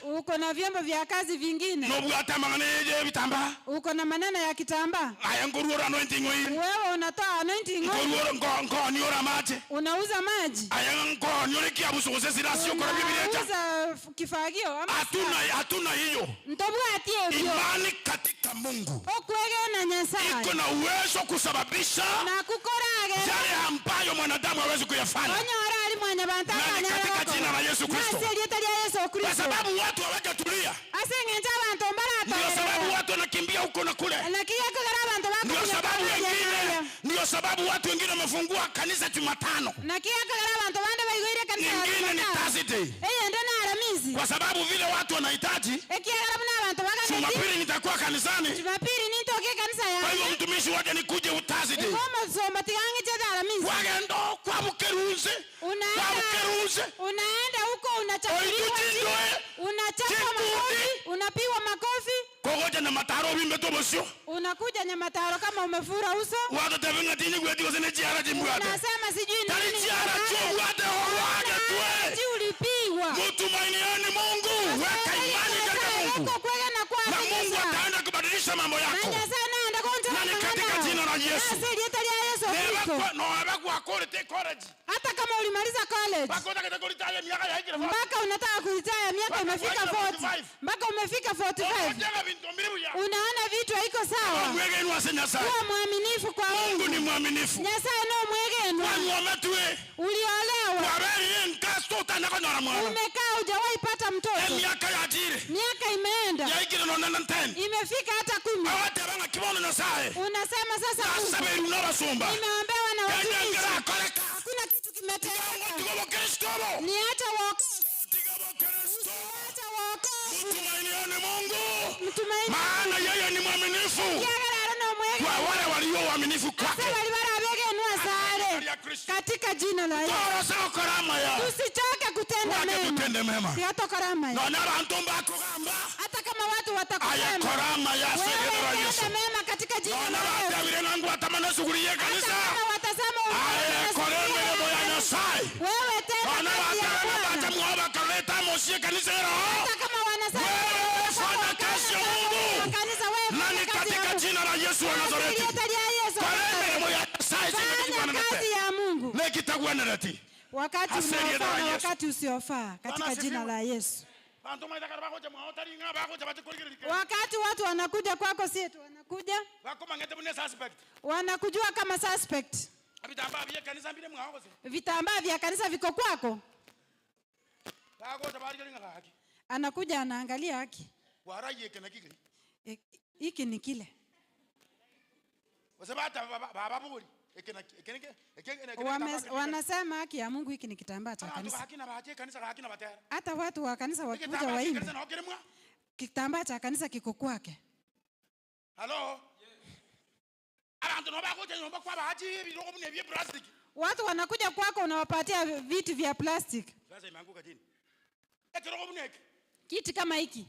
Uko na vyombo vya kazi vingine. Uko na maneno ya kitambaa. Wewe unatoa anointing oil. Unauza maji. Unauza kifagio ama hatuna hiyo. Imani katika Mungu iko na uwezo kusababisha yale ambayo mwanadamu hawezi kuyafanya. Na ni katika jina la Yesu Kristo. Kwa sababu watu hawajatulia. Ndio sababu watu wanakimbia huko na kule. Ndio sababu wengine, ndio sababu watu wengine wamefungua kanisa Jumatano. Nyingine ni Thursday. Kwa sababu vile watu wanahitaji. Jumapili nitakuwa kanisani. Kwa hivyo mtumishi waje nikuje Thursday. Wagendo kwa bukeruze. Unaenda huko unachafuliwa. Unachapa makofi, unapigwa makofi. Kogoja na mataro bimbe tobosio. Unakuja Nyamataro kama umefura uso. Watu tabenga tini gweti wasene chiara jimbwate. Unasema sijui nini. Tali chiara chobwate horwage twe. Ulipigwa. Mtumainieni Mungu, weka imani katika Mungu. Na Mungu ataenda kubadilisha mambo yako. la Yesu. Hata kama ulimaliza college, mpaka unataka kuritaya, miaka imefika 40, mpaka umefika 45, unaona vitu haiko sawa. Kuwa mwaminifu kwa Mungu. Mungu ni mwaminifu. Nyasaye no mwegenwa. Uliolewa, umekaa hujawahi pata mtoto, miaka imeenda, imefika hata 10. Unasema sasa Mungu, nimeombewa na watumishi, hakuna kitu kimetendeka. Ni hata wokovu, hata wokovu. Mtumainieni Mungu, maana yeye ni mwaminifu kwa wale walio waaminifu kwake. Katika jina la Yesu. Tusichoke kutenda mema. Hata kama watu watakusema, wewe tenda mema katika jina la Yesu. Hata kama watasema wewe tenda kazi ya Bwana. Hata kama wanasema wewe fanya kazi ya Mungu. Wewe katika jina la Yesu wa Nazareti. Fanya kazi ya Mungu. Wakati unaofaa na wakati usiofaa, katika jina la Yesu. Wakati watu wanakuja kwako, si eti wanakuja, wanakujua kama suspect. Vitambaa vya kanisa viko kwako. Anakuja anaangalia haki. Hiki ni kile. Wanasema haki ya Mungu, hiki ni kitambaa cha kanisa. Hata watu wa kanisa wakikuja waimbe, kitambaa cha kanisa kiko kwake. Watu wanakuja kwako, unawapatia viti vya plastic. Kiti kama hiki.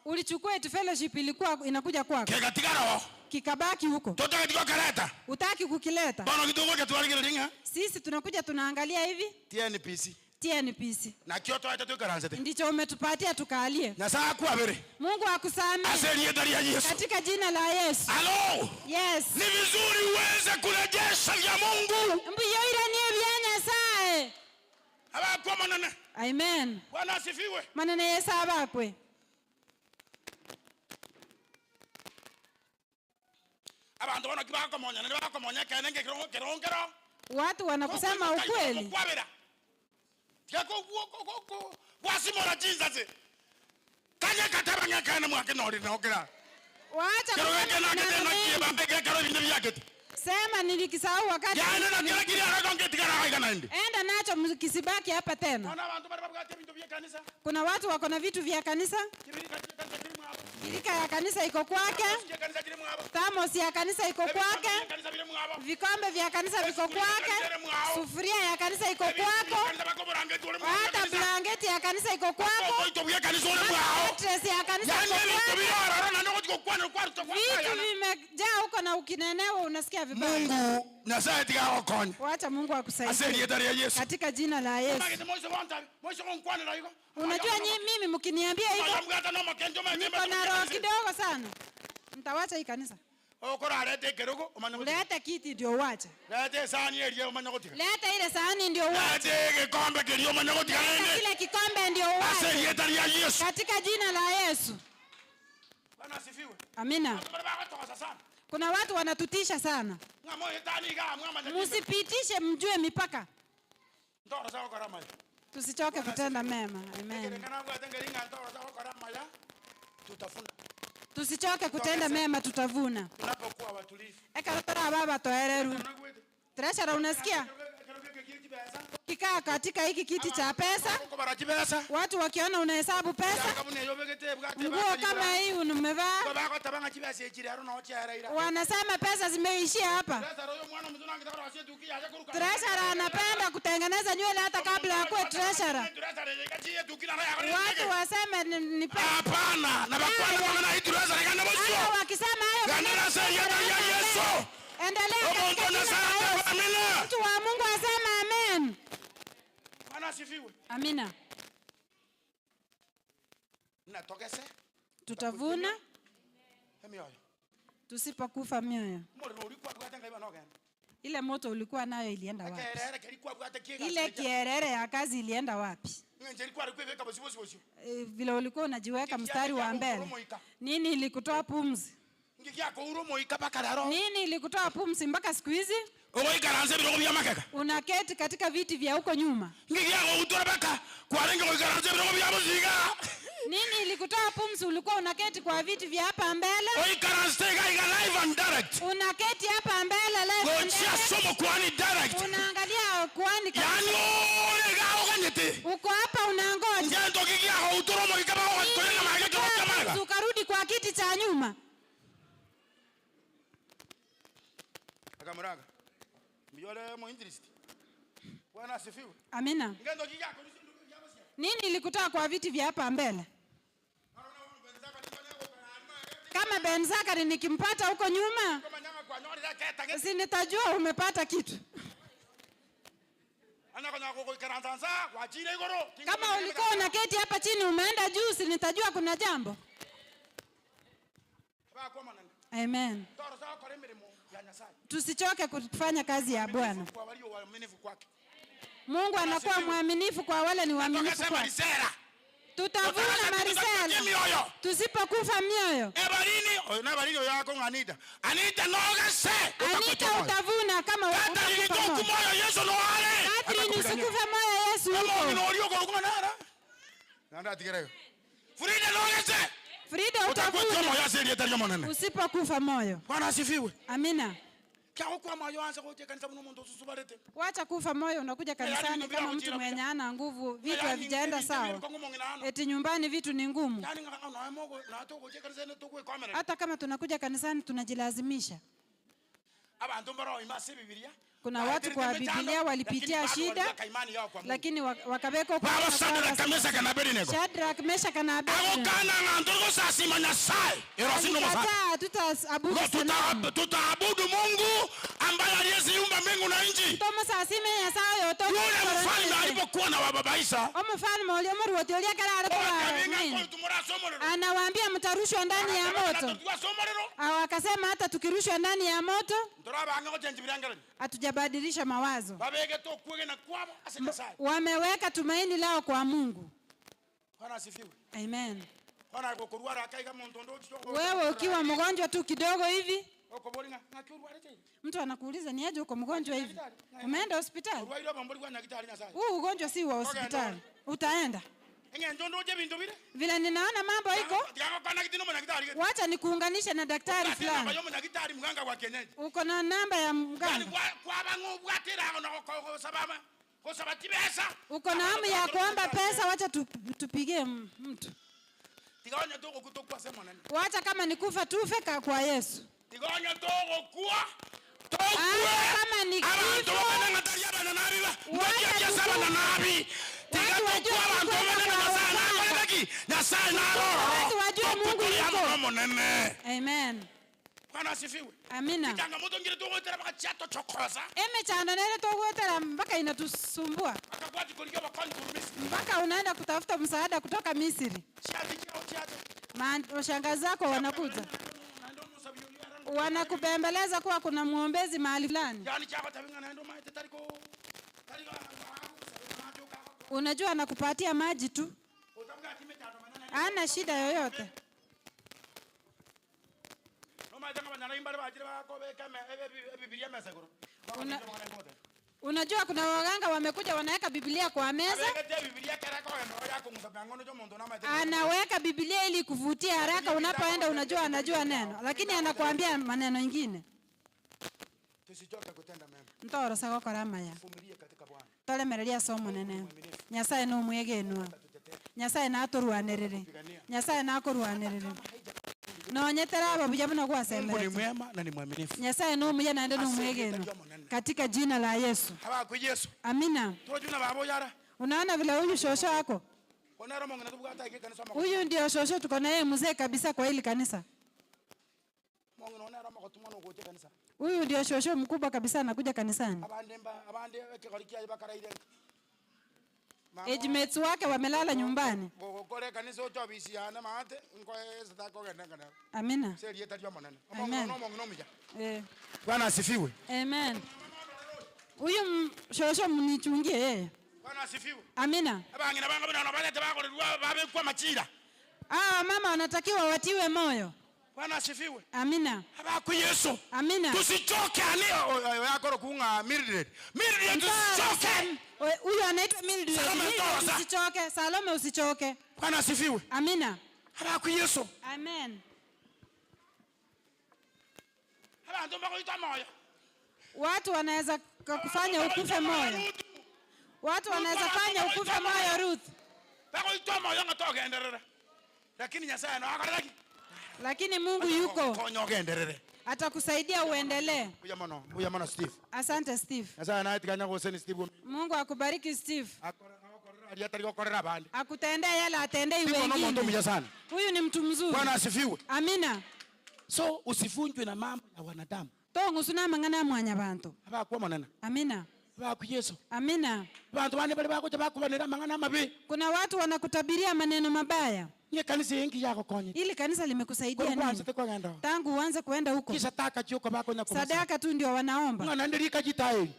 Ulichukua eti fellowship ilikuwa inakuja kwako, kikabaki huko. Utaki kukileta. Sisi tunakuja tunaangalia hivi. TNPC. TNPC. Ndicho umetupatia tukalie. Mungu akusamehe. Katika jina la Yesu. Hello. Yes. Ni vizuri uweze kurejesha vya Mungu. Mbuyoiranie bya Nyasaye. Amen. Bwana asifiwe. Manene Yesu abakwe. Watu wanakusema ukweli. Waacha sema nilikisahau wakati. Enda nacho mkisibaki hapa tena. Kuna watu wako na vitu vya kanisa. Birika ya kanisa iko kwake. Thermos ya kanisa iko kwake. Vikombe vya kanisa viko kwake. Sufuria ya kanisa iko kwako. Hata blanketi ya kanisa iko kwako. Mattress ya kanisa iko kwako. Vitu vimejaa huko na ukinenewa unasikia vibaya. Mungu Nyasaye tigagokonya. Wacha Mungu akusaidie. Katika jina la Yesu. Unajua nyinyi mimi mkiniambia hivyo niko na roho kidogo sana. Nitawacha hii kanisa. Leta kiti ndio uache. Leta ile sahani ndio uache. Leta kile kikombe ndio uache. Katika jina la Yesu. Amina. Kuna watu wanatutisha sana. Msipitishe, mjue mipaka. Tusichoke kutenda mema. Amen. Tusichoke kutenda mema, tutavuna. Eka baba toereru. Treasurer, unasikia? Ukikaa katika hiki kiti cha pesa, watu wakiona unahesabu pesa, nguo kama hii umevaa, wanasema pesa zimeishia hapa. Treasurer anapenda kutengeneza nywele hata kabla ya kuwa treasurer. Watu waseme ni pesa. Hapana, na hata wakisema hayo, endelea katika jina la Yesu. Mtu wa Mungu asema amen. Amina. Tutavuna Tusipokufa mioyo. Ile moto ulikuwa nayo ilienda wapi? Ile kierere ya kazi ilienda wapi? Vile ulikuwa unajiweka mstari wa mbele. Nini ilikutoa pumzi? Nini ilikutoa pumzi mpaka siku hizi? Unaketi katika viti vya huko nyuma. Nini ilikutoa pumzi? Ulikuwa unaketi kwa viti vya hapa mbele. Unaketi hapa mbele live and direct. Unaangalia kuhani. Uko hapa unangoja. Ukarudi kwa kiti cha nyuma. Amina. Nini ilikutoa kwa viti vya hapa mbele? Kama Ben Zakari nikimpata huko nyuma, si nitajua umepata kitu. Kama ulikuwa unaketi hapa chini umeenda juu, si nitajua kuna jambo. Amen. Tusichoke kufanya kazi ya Bwana. Mungu anakuwa mwaminifu kwa wale ni waaminifu kwake. Tutavuna marisela tusipokufa mioyo. Anita utavuna kama utakufa moyo. Catherine usikufe moyo, Yesu yuko. Frida utavuna usipokufa moyo. Bwana asifiwe. Amina. Wacha kufa moyo, unakuja kanisani kama mtu mwenye hana nguvu, vitu havijaenda sawa. Eti nyumbani vitu ni ngumu. Hata kama tunakuja kanisani tunajilazimisha. Kuna watu kwa Biblia walipitia shida, lakini wakawekwa kwa Shadrach, Meshach na Abednego. Tutaabudu Tutaabudu Mungu ambaye aliyeziumba mbingu na nchi. Yule mfalme alipokuwa na wababaisha, anawaambia mtarushwa ndani ya moto. Wakasema hata tukirushwa ndani ya moto hatujabadilisha mawazo. Wameweka tumaini lao kwa Mungu. Amen. Wewe ukiwa mgonjwa tu kidogo hivi, mtu anakuuliza ni aje uko mgonjwa hivi? Umeenda hospitali? Huu ugonjwa si wa hospitali. Utaenda. Vile ninaona mambo iko, wacha nikuunganishe na daktari fulani. Uko na namba ya mganga. Uko na hamu ya kuomba pesa, wacha tupigie mtu. Wacha kama nikufa tufe kwa Yesu. Kama ni kifo, watu wajue Mungu yuko. Amen. Amina. Emechando nere togwetera mpaka inatusumbua. Mpaka unaenda kutafuta msaada kutoka Misri. Mashangazi zako wanakuja, wanakubembeleza kuwa kuna muombezi mahali fulani. Unajua anakupatia maji tu, hana shida yoyote. Unajua kuna waganga wamekuja wanaweka Biblia kwa meza. Anaweka Biblia ili kuvutia haraka unapoenda, unajua anajua neno, lakini anakuambia maneno mengine. Ntoro sako karama ya. Tolemereria somo nene. Nyasaye no mwegenwa. Nyasaye na aturwanerere. Nyasaye na akurwanerere. Nonyetera ababuya buno Mungu ni mwema na ni mwaminifu. Nyasaye no muya na ndo mwegeno. Katika jina la Yesu. Amina. Unaona vile huyu shosho wako? Huyu ndio shosho tuko na yeye mzee kabisa kwa hili kanisa. Huyu ndio shosho mkubwa kabisa anakuja kanisani. Age mates wake wamelala nyumbani. Kanisa ocho bisi yana maate nkoe sadaka ogenda kana. Amina. Seri yetario monene. Amen. Omongo no mija. Eh. Bwana asifiwe. Amen. Huyu shosho mnichungie yeye. Bwana asifiwe. Amina. Abangina banga bana balete bakorerwa babekwa machira. Ah, mama wanatakiwa watiwe moyo. Bwana asifiwe. Amina. Abaku Yesu. Amina. Tusichoke ani yakoro kunga Mildred. Mildred tusichoke. Huyu anaitwa Mildred. Salome Mildred usichoke. Salome usichoke. Bwana asifiwe. Amina. Abaku Yesu. Amen. Abantu bakoita moyo. Watu wanaweza kufanya ukufe moyo. Watu wanaweza fanya ukufe moyo Ruth. Bakoita moyo ngatogenderera. Lakini Nyasaye no akoreraki. Lakini Mungu yuko. Konyogenderere. Atakusaidia uendelee. Huya mono Steve. Asante Steve. Nyasaye naye tikanya goseni Steve. Mungu akubariki Steve. Akorera Akutendea yale atendei wengine. Huyu ni mtu mzuri. Bwana asifiwe. Amina. So usivunjwe na mambo ya wanadamu. Tongusuna mangana mwanya bantu. Abakuwa monene. Amina. Abaku Yesu. Amina. Bantu bane bali bakuja bakubanira mangana mabi. Kuna watu wanakutabiria maneno mabaya. Nye kanisa yengi yako konye. Ili kanisa limekusaidia nini? Tangu uanze kuenda huko. Kisha taka chuko bako na sadaka tu ndio wanaomba. Ngana ndirika jitaeli.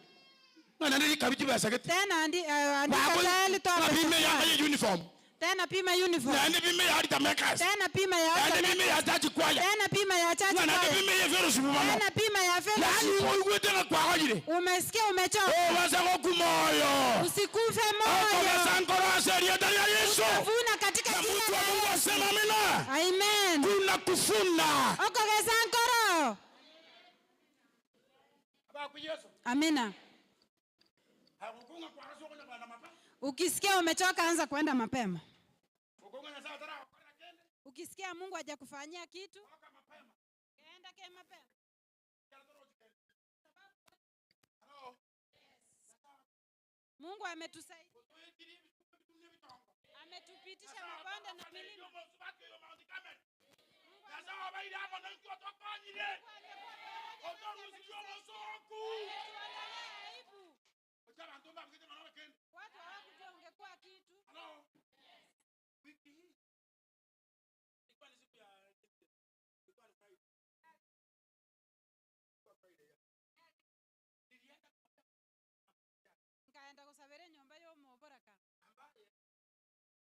Ngana ndirika bitu basageti. Tena andika taeli toa. Pima ya uniform. Tena pima uniform. Tena pima ya Altar Makers. Tena pima ya Altar Tena pima ya church choir. Tena pima ya church choir. Tena pima ya fellowship mama. Tena pima ya fellowship. Yaani wewe tena kwa ajili. Umesikia umechoka. Oh waza kumoyo. Usikufe moyo. Okoza nkoro seria ya Yesu. Utavuna katika jina la Mungu asema amina. Amen. Kuna kufuna. Okoza nkoro. Amina. Ukisikia umechoka anza kwenda mapema. Ukisikia Mungu hajakufanyia kitu, enda ke mapema. Mungu ametusaidia. Ametupitisha mabonde na milima. Watu hawakujua ungekuwa kitu. Wiki hii ilikuwa ni siku ya ilikuwa ni Friday. Ilikuwa Friday. Nilienda nikaenda kusabere nyumba yo muboraka. Ambaye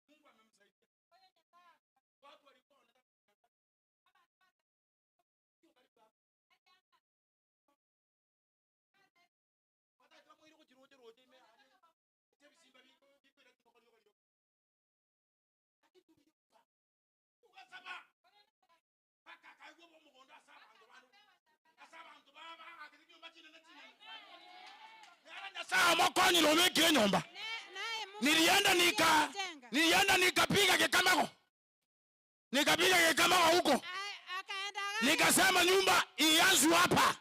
Mungu amemsaidia. Watu walikuwa wanataka sio karibu hapa. Wataka mwili kujiroje roje ime. Simba biko biko ila tumokolio kolio. Ukasaba. Paka kaigwa bomugondo asaba bantu bantu. Asaba bantu baba akiri nyumba chine na chine. Yara nyasaye mokonyi lomeke nyumba. Nilienda nikapiga kikamako. Nikapiga kikamako huko. Nikasema nyumba ianzwe hapa.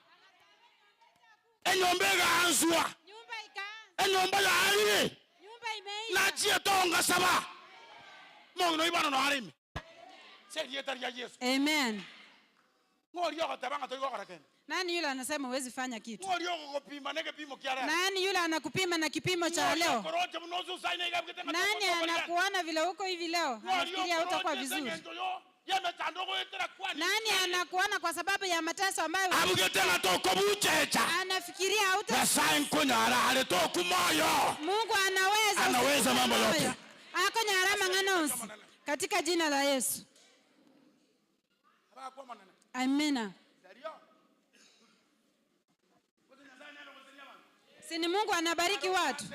Enyomba ikaanzwa. Nyumba ikaanza. Enyomba ya ali. Nyumba imeisha. Na chie tonga saba. Mungu no ibano no harimi. Seri ya Yesu. Amen. Nani yule anasema huwezi fanya kitu? Nani yule anakupima na kipimo cha leo? Nani anakuona vile uko hivi leo? Anafikiria hutakuwa vizuri. Nani anakuona kwa sababu ya mateso ambayo anafikiria hauta? Mungu anaweza. Anaweza mambo yote. Akonyara mang'ana katika jina la Yesu. Amina. Si ni Mungu anabariki watu?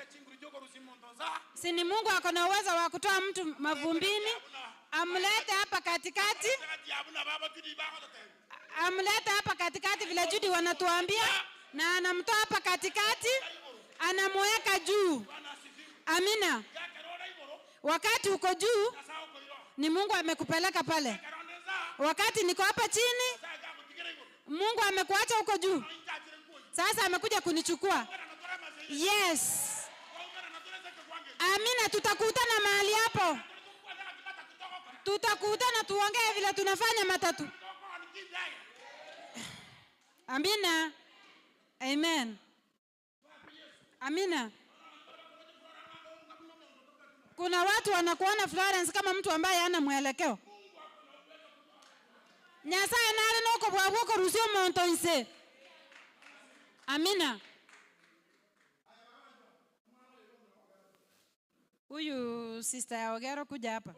Si ni Mungu ako na uwezo wa kutoa mtu mavumbini amlete hapa katikati? Amlete hapa katikati vile Judy wanatuambia, na anamtoa hapa katikati anamweka juu. Amina. Wakati uko juu ni Mungu amekupeleka pale. Wakati niko hapa chini Mungu amekuacha huko juu. Sasa amekuja kunichukua. Yes. Amina, tutakutana mahali hapo. Tutakutana tuongee vile tunafanya matatu. Amina. Amen. Amina. Kuna watu wanakuona Florence kama mtu ambaye hana mwelekeo. Nyasaye nare noko bwabwoko rusio monto inse. Amina. Huyu sister ya Ogero kuja hapa.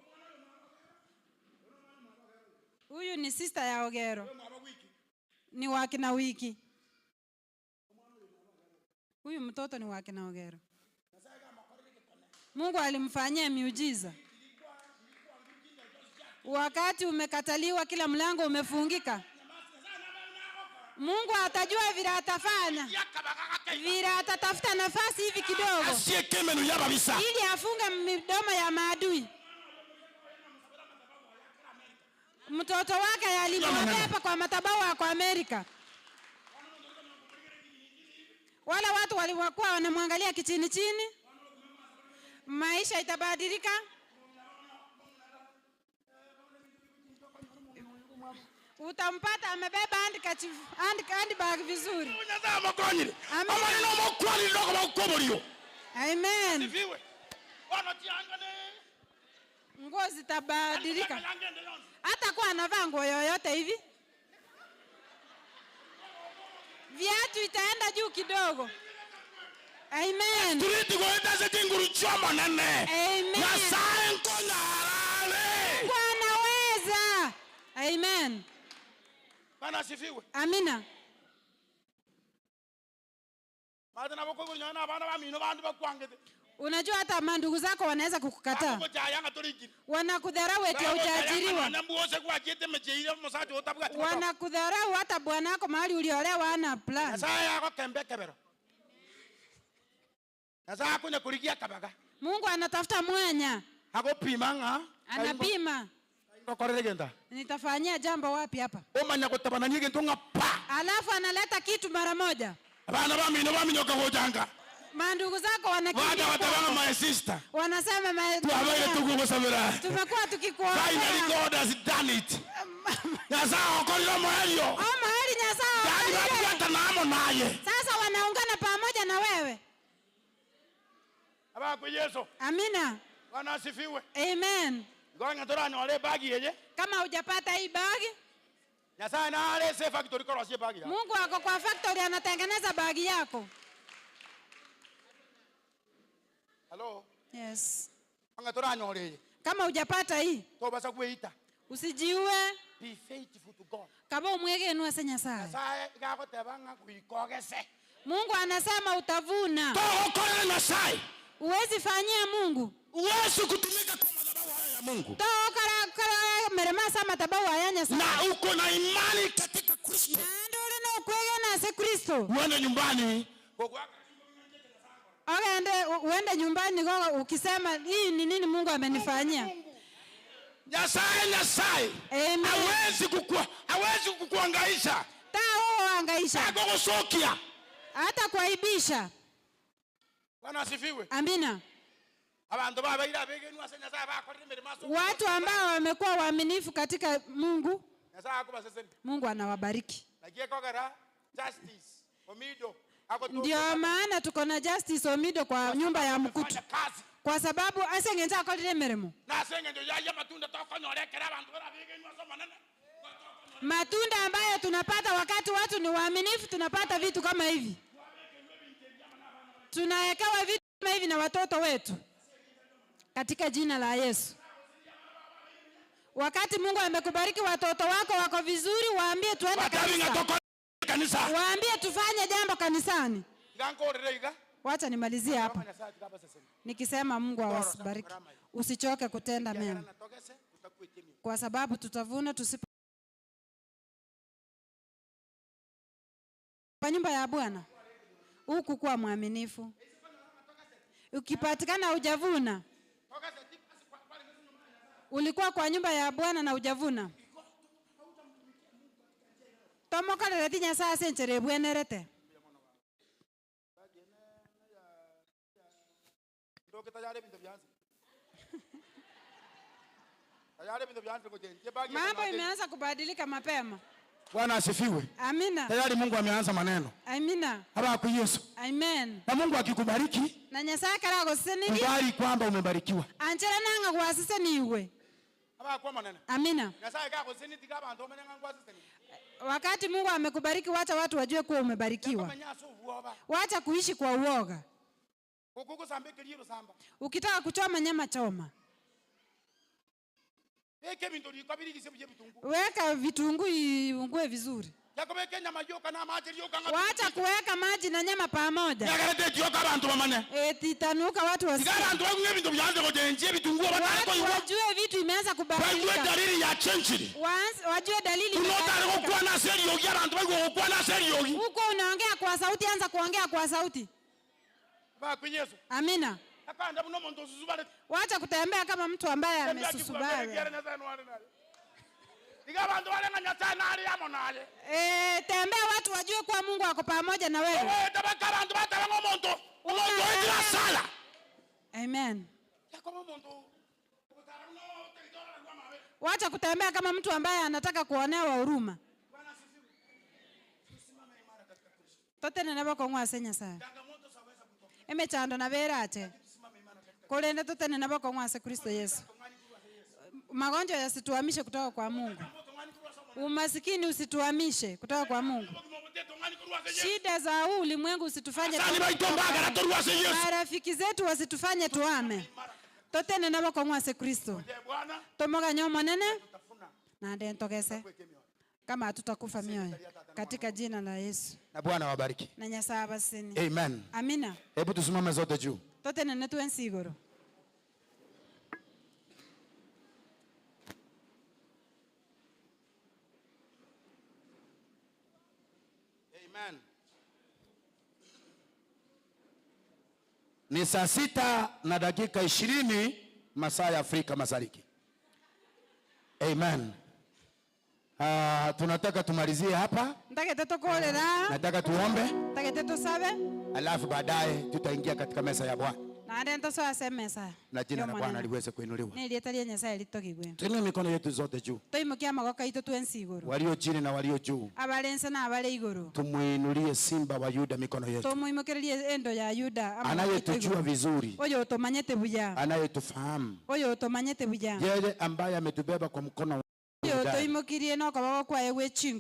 Huyu ni sister ya Ogero. Ni wakina Wiki. Huyu mtoto ni wakina Ogero. Mungu alimfanyia miujiza. Wakati umekataliwa, kila mlango umefungika, Mungu atajua vile atafanya. Vile atatafuta nafasi hivi kidogo ili afunge midomo ya maadui. Mtoto wake alimwambia kwa madhabahu kwa Amerika. Wala watu walikuwa wanamwangalia kichini chini. Maisha itabadilika. Utampata amebeba handbag vizuri. Amen. Nguo zitabadilika. Hata kwa anavaa nguo yoyote hivi. Viatu itaenda juu kidogo. Amen. Amen. Mungu anaweza. Amen. Amina. Unajua hata mandugu zako wanaweza kukukataa. Wanakudharau eti hujaajiriwa. Wanakudharau hata bwanako mahali uliolewa hana plan. Mungu anatafuta mwanya. Anapima. Nitafanyia jambo wapi hapa? Alafu analeta kitu mara moja. Mandugu zako wanakimbia. Wanasema tumekuwa tukikuombea. Finally God has done it. Mahali Nyasaye. Sasa wanaungana pamoja na wewe. Amina. Amen. Kama hujapata hii bagi, Mungu ako kwa factory anatengeneza bagi yako. Hello. Yes. Kama hujapata hii, usijiue. Be faithful to God. Kama umwegenu ase Nyasaye. Mungu anasema utavuna. Uwezi fanyia Mungu. Uwezi kutumika kwa madhabahu haya ya Mungu. Na uko na imani katika Kristo. Uende nyumbani. Uende nyumbani ukisema hii ni nini Mungu amenifanyia. Nyasaye Nyasaye. Hawezi kukuhangaisha. Hangaisha. Hakukusukia. Hata kuaibisha. Bwana asifiwe. Amina. Watu ambao wamekuwa waaminifu katika Mungu, Mungu anawabariki. Ndio maana tuko na Justice Omido kwa nyumba ya Mkutu. Kwa sababu asengenza akolire mirimo. Matunda ambayo tunapata wakati watu ni waaminifu, tunapata vitu kama hivi. Tunawekewa vitu kama hivi na watoto wetu. Katika jina la Yesu. Wakati Mungu amekubariki watoto wako wako vizuri, waambie tuende kanisa. Waambie tufanye jambo kanisani. Wacha nimalizie hapa. Nikisema Mungu awabariki. Usichoke kutenda mema. Kwa sababu tutavuna tusipo kwa nyumba ya Bwana. Huku kuwa mwaminifu. Ukipatikana hujavuna. Ulikuwa kwa nyumba ya Bwana na hujavuna. Tomokorereti Nyasaye ase enchera ebwenerete. Mambo imeanza kubadilika mapema. Bwana asifiwe. Amina. Tayari Mungu ameanza maneno. Amina. Hapa kwa Yesu. Amen. Na Mungu akikubariki na Nyasaye karagosenirie, kubali kwamba umebarikiwa. Anjera nanga gwaseseniwe. Hapa kwa maneno. Amina. Nyasaye kakoseni tika bantu omenye ngwaseseni. Wakati Mungu amekubariki, wacha watu wajue kuwa umebarikiwa. Wacha kuishi kwa uoga. Ukitaka kuchoma nyama choma. Weka vitunguu iungue vizuri. Wacha kuweka maji na nyama pamoja. Itanuka watu wasikie. Wajue vitu imeanza kubadilika. Wajue dalili. Huko unaongea kwa sauti, anza kuongea kwa sauti. Amina. Wacha kutembea kama mtu ambaye amesusubara. Tembea watu wajue kuwa Mungu ako pamoja na wewe. Amen. Wacha kutembea kama mtu ambaye anataka kuonewa huruma. Totene nabo kong'wase Nyasaye. Emechando na berate. Kolende totene nabo kong'wase Kristo Yesu. Magonjwa yasituhamishe kutoka kwa Mungu. Umasikini usituhamishe kutoka kwa Mungu. Shida za huu ulimwengu usitufanye. Marafiki zetu wasitufanye tuame. Totene nabo kong'wase Kristo. Tomoga nyomo nene na ndentogese. Kama hatutakufa mioyo katika jina la Yesu. Na Bwana wabariki. Na Nyasaye abasini. Amen. Amina. Hebu tusimame zote juu. Totene netu ensigoro. Amen. Ni saa 6:20 masaa ya Afrika Mashariki. Amen. Tunataka tumalizie hapa. Nataka tuombe. Alafu baadaye tutaingia katika meza ya Bwana. Na jina la Bwana liweze kuinuliwa. Tuinue mikono yetu zote juu. Walio chini na walio juu. Tumuinulie simba wa Yuda mikono yetu. Anayetujua vizuri. Anayetufahamu. Yeye ambaye ametubeba kwa mkono.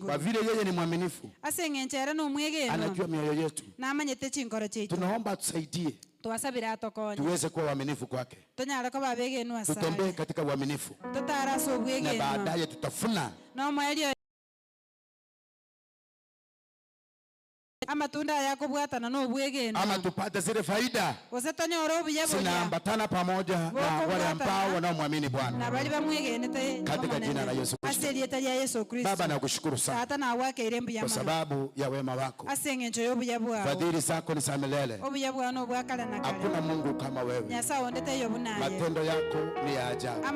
Kwa vile yeye ni mwaminifu, anajua mioyo yetu. Tunaomba atusaidie tuweze kuwa waaminifu kwake, tutembee katika uaminifu, na baadaye tutafuna amatunda yakobwatana n'obwegeno, ama tupate zile faida zinaambatana pamoja na wale ambao wanaomwamini Bwana katika jina la Yesu Kristo. Baba, nakushukuru sana kwa sababu ya wema wako. Fadhili zako ni za milele. Hakuna Mungu kama wewe. Matendo yako ni ya ajabu.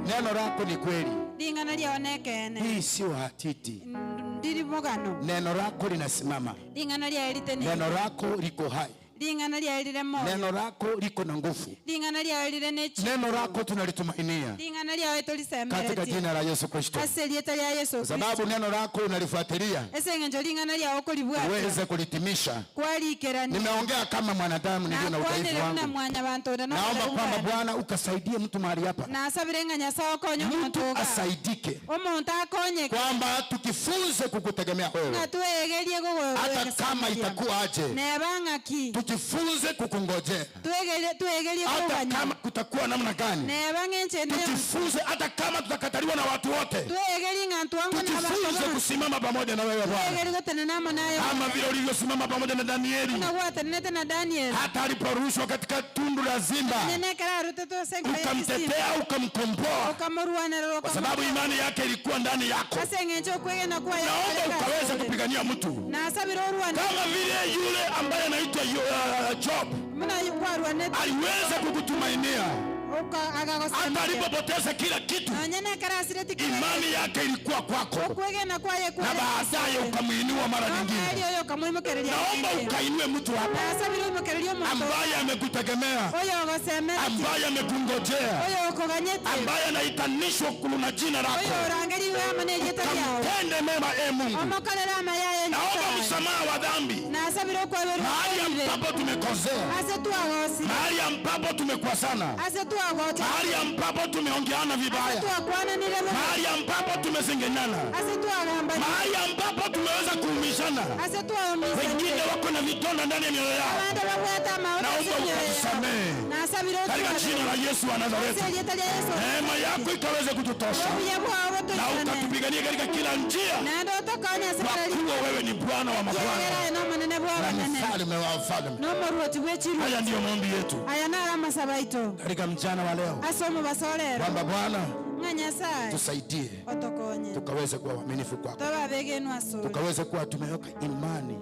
Neno lako ni kweli. Hii sio hatiti. Neno lako linasimama. Neno lako liko hai. Neno lako liko na nguvu. Neno lako tunalitumainia katika jina la Yesu Kristo. Kwa sababu neno lako unalifuatilia uweze kulitimisha. Nimeongea kama mwanadamu niliyo na udhaifu wangu. Naomba kwamba Bwana ukasaidie mtu mahali hapa, mtu asaidike, kwamba tukifunze kukutegemea wewe, hata kama itakuwa aje, tujifunze kukungojea, hata kama kutakuwa namna gani, tujifunze hata kama tutakataliwa na watu wote, tujifunze kusimama pamoja na wewe Bwana, kama vile ulivyosimama pamoja na Danieli hata aliporushwa katika tundu la simba, ukamtetea ukamkomboa, kwa sababu imani yake ilikuwa ndani yako. Naomba ukaweze kupigania mtu kama vile yule ambaye anaitwa Job aliweza kukutumainia, Hata alipopoteza kila kitu, imani yake ilikuwa kwako, na baadaye ukamuinua mara nyingine. Naomba ukainue mtu hapa ambaye amekutegemea, ambaye amekungojea, ambaye anaitanishwa na jina lako. Ukamtende mema, e Mungu. Naomba msamaha wa dhambi mahali ambapo tumekosea, mahali ambapo tumekwasana, mahali ambapo tumeongeana vibaya, mahali ambapo tumesengenyana, mahali ambapo tumeweza kuumizana. Wengine wako na vidonda ndani ya mioyo yao. Naomba ukatusamehe katika jina la Yesu wa Nazareti. Neema yako ikaweze kututosha na ukatupigania katika kila njia, kwa kuwa wewe ni Bwana wa mabwana na mfalme wa wafalme. Haya ndiyo maombi yetu katika mchana wa leo, kwamba Bwana tusaidie tukaweze kuwa waaminifu kwako, tukaweze kuwa tumeweka imani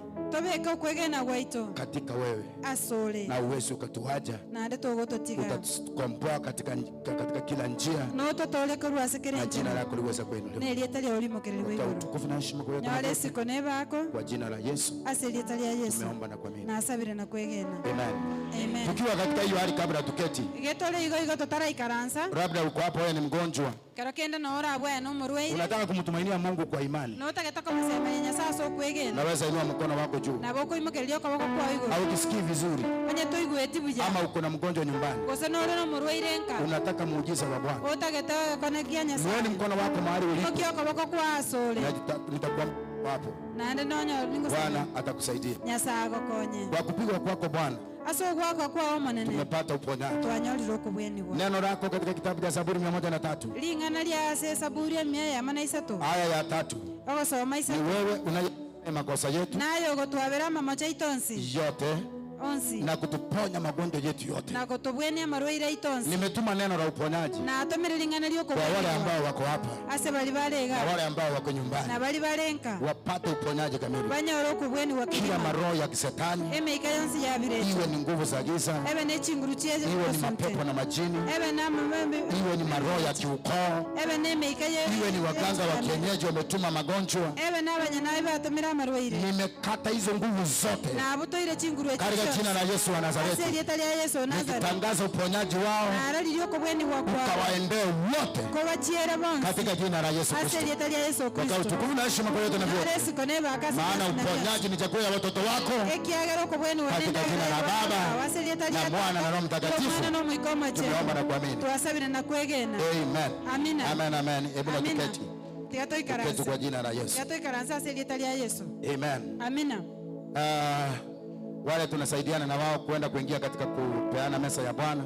katika wewe, na uweze ukatuaja utatukomboa katika kila njia, na jina lako liweze kuinuliwa. Utukufu na heshima kwa jina la Yesu tumeomba na kuamini. Amen. Tukiwa katika hiyo hali, kabla tuketi, labda uko hapo wewe ni mgonjwa, unataka kumtumainia Mungu kwa imani, naweza inua mkono wako juu, au ukisikii vizuri ama uko na mgonjwa nyumbani, unataka muujiza wa Bwana, muone mkono wako mahali ulipo, nitakuwa hapo. Bwana atakusaidia. Kwa kupigwa kwako Bwana tumepata uponyaji. Neno lako katika kitabu cha Zaburi 103 aya ya 3, ni wewe unaye makosa yetu yote na kutuponya magonjwa yetu yote. Nimetuma neno la uponyaji kwa wale ambao wako hapa na wale ambao wako nyumbani, wapate uponyaji kamili. Kila maroho ya kisetani, iwe ni nguvu za giza, iwe ni mapepo na majini, iwe ni maroho ya kiukoo, iwe ni waganga wa kienyeji wametuma magonjwa, nimekata hizo nguvu zote katika jina la Yesu wa Nazareti. Nikitangaza uponyaji wao ukawaendee wote katika jina la Yesu Kristo. Kwa utukufu na heshima kwa yote na vyote, maana uponyaji ni chakula ya watoto wako, katika jina la Baba na Mwana na Roho Mtakatifu tumeomba na kuamini. Amen. Amen, amen. Hebu na tuketi kwa jina la Yesu. Amen. Amina. Wale tunasaidiana na wao kwenda kuingia katika kupeana mesa ya Bwana.